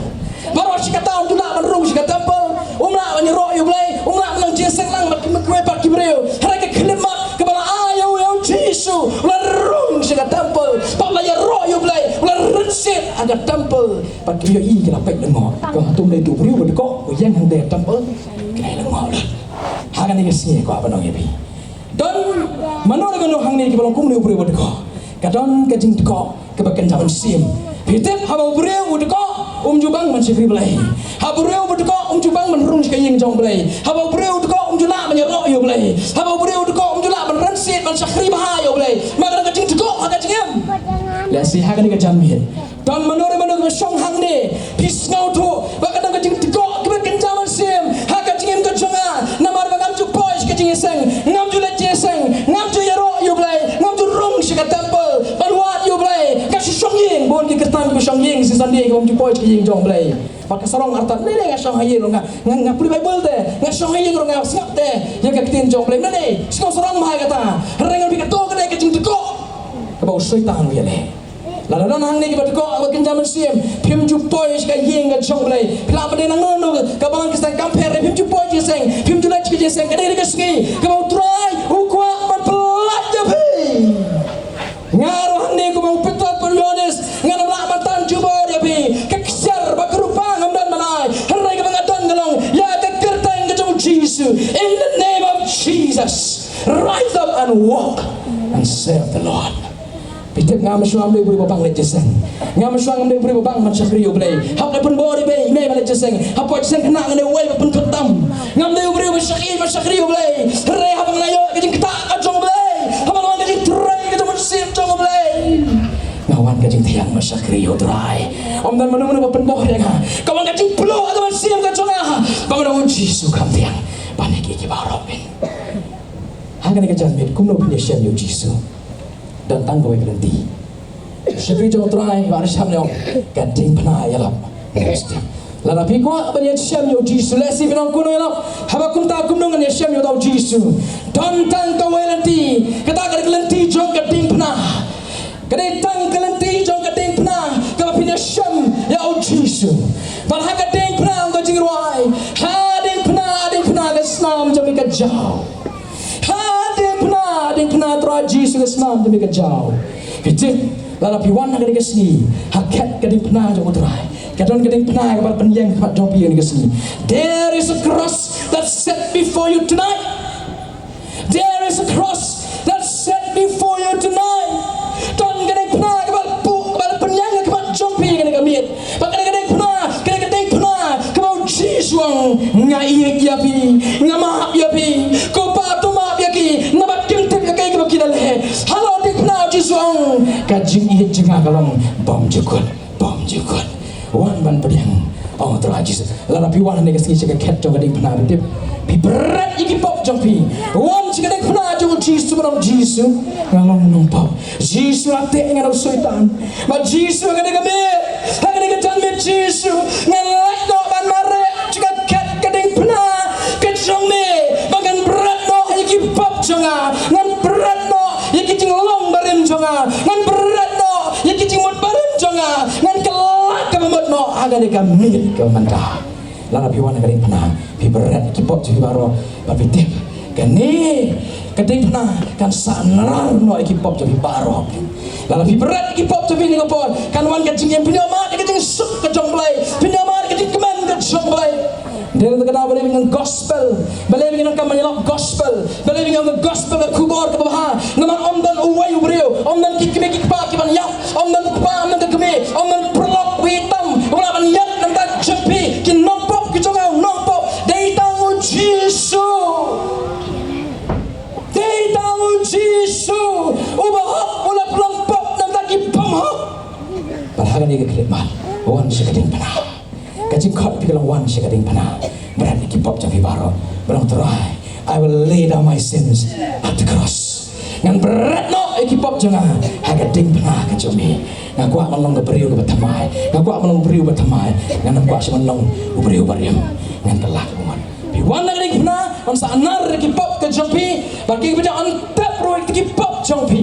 Baroh shi katta um ju lah ban rung sha ka temple, um lah ban ïaroh ïa U Blei, um lah ban ïeng jingïaseng lang bad kiwei pat ki briew. Hynrei ka khyllipmat kaba la ai ïa u, ïa u Jisu, u la rung sha ka temple, bad u la ïaroh ïa U Blei, u la rynsied ha ka temple. Bad ki ïohi, ki la peit lyngngoh. Ka hato ym dei uto u briew ba dkoh, u ïeng hangtei ha temple? Ki la ïohi lyngngoh lut. Ha kane ka sngi ko ba nong ïa phi, don mano re mano hangne kiba long kumne u briew ba dkoh. Ka don ka jingdkoh kaba kynja mynsiem. Phi tip, haba u briew u dkoh um ju bang ban shakri Blei. Haba u briew u dkoh um ju bang ban rung sha ka ïing jong Blei. Haba u briew u dkoh um ju lah ban ïaroh ïa U Blei. Haba u briew u dkoh um ju lah ban rynsied ban shakri bha ïa U Blei. Ma ka don ka jingdkoh ha ka jingim. Lehse ha kane ka janmiet don mano re mano kiba shong hangne, phi sngewthuh ba ka don ka jingdkoh kaba kynja mynsiem ha ka jingim ka jong nga, namar ba ngam ju poi sha ka jingïaseng, ngam ju leit jingïaseng, ngam ju ïaroh ïa U Blei, ngam ju rung sha ka temple ban wad ïa U Blei. Ka shu shong ïing, bun ki kyrteng kiba shong ïing shi Sunday kiba ym ju poi sha ka ïing jong U Blei. Bad ka sarong artat, ne ne nga shong ha ïing ruh nga, nga, nga pule Baibl te, nga shong ha ïing ruh nga sngap te ïa ka ktien jong U Blei. Ne ne, sngew sarong bha ïa kata. Hynrei ngan ong ïa phi, kato ka dei ka jingdkoh kaba u Soitan u ïaleh. Lada don hangne kiba dkoh, ba kynja mynsiem, phim ju poi sha ka ïing ka jong U Blei. Phi lah ban dei nangno nangno, ka bang ka seng kam pher, phim ju poi jingïaseng, phim ju leit sha ka jingïaseng, ka dei ka sngi kaba U Trai u kwah ban pyllait ïa phi. Nga ruh hangne kumba u Petros bad u Ïoannis, ngan ym lah ban tan jubor ïa phi. Ka ksiar bad ka rupa ngam don ban ai, hynrei kaba nga don ka long ïa ka kyrteng ka jong u Jisu. In the name of Jesus, rise up and walk and serve the Lord. Phi tip, ngam shwa ngam dei u briew ba bang leit jingïaseng. Ngam shwa ngam dei u briew ba bang ban shakri ïa U Blei. Hap leit pynbor ïa mei, mei ban leit jingïaseng. Hap poi jingïaseng khynnah ngan dei uwei ba pynkut tam. Ngam dei u briew ba shakri, ba shakri ïa U Blei. Hynrei haba nga la ïoh ka jingktah ka jong U Blei, haba nga la wan ka jingtrei ka jong u mynsiem jong U Blei, nga wan ka jingthiang ban shakri ïa U Trai. Ym don mano mano ba pynbor ïa nga. Ka wan ka jingpluh ha ka mynsiem ka jong nga ba ngan ong, U Jisu, kham thiang ban ïa ki, ki baroh. Ha kane ka janmiet kumno phin ïashem ïa u Jisu? Don tang kawei ka lynti. Shakri jong u Trai, ba ar sham ne ong, ka diengphna ïalap. Lada phi kwah ban ïashem ïa u Jisu, lehse phin ong, kumno ïalap? Haba kumta kumno ngan ïashem ïa u Jisu? Don tang kawei lynti, kata ka dei ka lynti jong ka diengphna. Ka dei tang ka lynti jong ka diengphna kaba phin ïashem ïa u Jisu. Bad ha ka diengphna, ong ka jingrwai, ha diengphna, diengphna ka snam jong me ka jaw. Ha diengphna, diengphna Trai Jisu ka snam jong me ka jaw. Phi tip, lada phi wan ha kane ka sngi ha khet ka diengphna jong u Trai, ka don ka diengphna kaba la pynïeng ha khmat jong phi ha kane ka sngi. There is a cross that's set before you tonight. There is a cross that's set before you tonight. Don ka diengphna kaba la pu-, kaba la pynïeng ha khmat jong phi ha kane ka miet. Bad kane ka diengphna, kane ka diengphna kaba u Jisu u ong, nga ïeit ïa phi, nga map ïa phi. Ko Pa, to map ïa ki, namar kim tip ïa kaei kaba ki la leh. Halor diengphna u Jisu u ong, ka jingïeit jong nga ka long bymjukut, bymjukut. Wan ban pdiang, ong u Trai Jisu. Lada phi wan ha kane ka sngi sha ka khet jong ka diengphna, phi tip, phi bret ïa ki pop jong phi. Wan sha ka diengphna jong u Jisu, ban ong, Jisu, nga long nongpop. Jisu, la teh ïa nga da u Soitan. Bad Jisu, ha kane ka miet, ha kane ka janmiet Jisu, ngan leit noh ban mareh sha ka khet ka diengphna ka jong me. Bad ngan bret noh ïa ki pop jong nga. Ngan bret noh ïa ki jinglong barim jong nga. Ngan bret noh ïa ki jingmut barim jong nga. Ngan kylla kaba mut noh ha kane ka miet kaba mynta. Lada phi wan ha ka diengphna, phi bret ïa ki pop jong phi baroh, bad phi tip, kane ka diengphna kan sahnarphna ïa ki pop jong phi baroh. Lada phi bret ïa ki pop jong phi ha kane ka por, kan wan ka jingim, phin ïohmad ïa ka jingsuk ka jong U Blei, phin ïohmad ïa ka jingkmen ka jong U Blei. Dei na kata ka daw balei ngi ong gospel, balei ngi ong ka man ïalap gospel. Balei ngi ong ka gospel, ka khubor kaba bha? Namar ym don uwei u briew, ym don ki kmie ki kpa ki ban ïap, ym don u kpa, ym don ka kmie, ym don u paralok, u itam, uba lah ban ïap na ka bynta jong phi. Ki nongpop ki jong nga, u nongpop dei tang u Jisu. Dei tang u Jisu uba hok, u la pynlong pop na ka bynta ki bymhok. Bad ha kane ka khyllipmat, wan sha ka diengphna. Ka jingkhot phi ka long, wan sha ka diengphna, bret ïa ki pop jong phi baroh. Ban ong, Trai, I will lay down my sins at the cross. Ngan bret noh ki pop jong nga ha ka diengphna ka jong me. Nga kwah ban long ka briew kaba thymmai. Nga kwah ban long u briew ba thymmai. Ngan ym kwah shuh ban long u briew ba rim. Ngan kylla ka bymman. Phi wan na ka diengphna, yn sa nar ki pop ka jong phi. Bad ki ba wan tep ruh ki pop jong phi.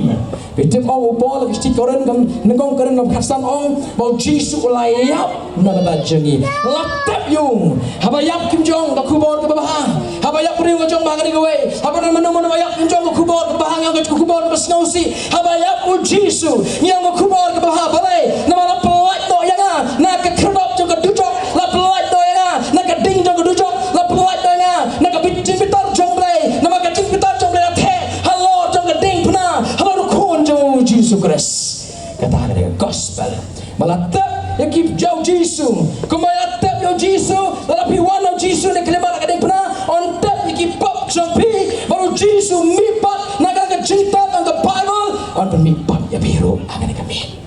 Phi tip, ong u Paul ha ka shithi Korinth, ka nyngkong Korinth khatsan, ong ba u Jisu u la ïap na ka bynta jong ngi. La tep ïa u. Haba ïap kim jong ka khubor kaba bha. Haba ïap briew ka jong bha kane kawei. Haba don mano mano ba ïap kim jong ka khubor kaba bha, ka khubor kaba sngewsih. Haba ïap u Jisu, ngi ong ka khubor kaba bha. Balei? Namar la pyllait noh ïa nga na ka khyrdop jong ka dujok. La pyllait noh ïa nga na ka ding jong ka dujok. La pyllait noh ïa nga na ka bit-, jingbitar jong Blei. Namar ka jingbitar jong Blei la theh halor jong ka diengphna, halor u Khun jong u Jisu Khrist. Kata ka dei ka gospel. Ba la tep ïa ki jong u Jisu. Kumba la tep ïa u Jisu, lada phi wan ïa u Jisu ne khlem ïa ka diengphna, yn tep ïa ki pop jong phi. Bad u Jisu mihpat na ka, ka jingtep, na ka Baibl, yn pynmihpat ïa phi ruh ha kane ka miet.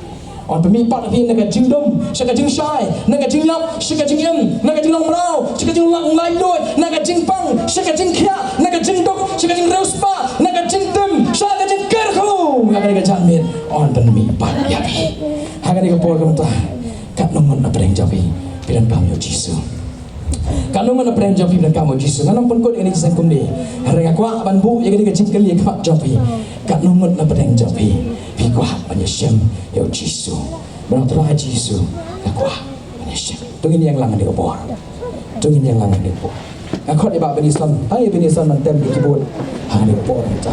Yn pynmihpat ïa phi na ka jingdum sha ka jingshai, na ka jingïap sha ka jingim, na ka jinglong mraw sha ka jinglong laitluid, na ka jingpang sha ka jingkhiah, na ka jingduk sha ka jingriewspah, na ka jingtim sha ka jingkyrkhu. Ha kane ka janmiet yn pynmihpat ïa phi. Ha kane ka por ka mynta, katno ngut na pdeng jong phi phi donkam ïa u Jisu? Katno ngut na pdeng jong phi phi donkam ïa u Jisu? Ngan ym pynkut ïa kane ka jingkylli kumne. Hynrei nga kwah ban buh ïa kane ka jingkylli ha khmat jong phi. Katno ngut na pdeng jong phi phi kwah ban ïashem ïa u Jisu? Ban ong, Trai Jisu, nga kwah ban ïashem. To ngin ïeng lang ha kane ka por. To ngin ïeng lang ha kane ka por. Nga khot ïa Bah Benny Islam. Ai Benny Islam, nang tem ki keyboard ha kane ka por mynta.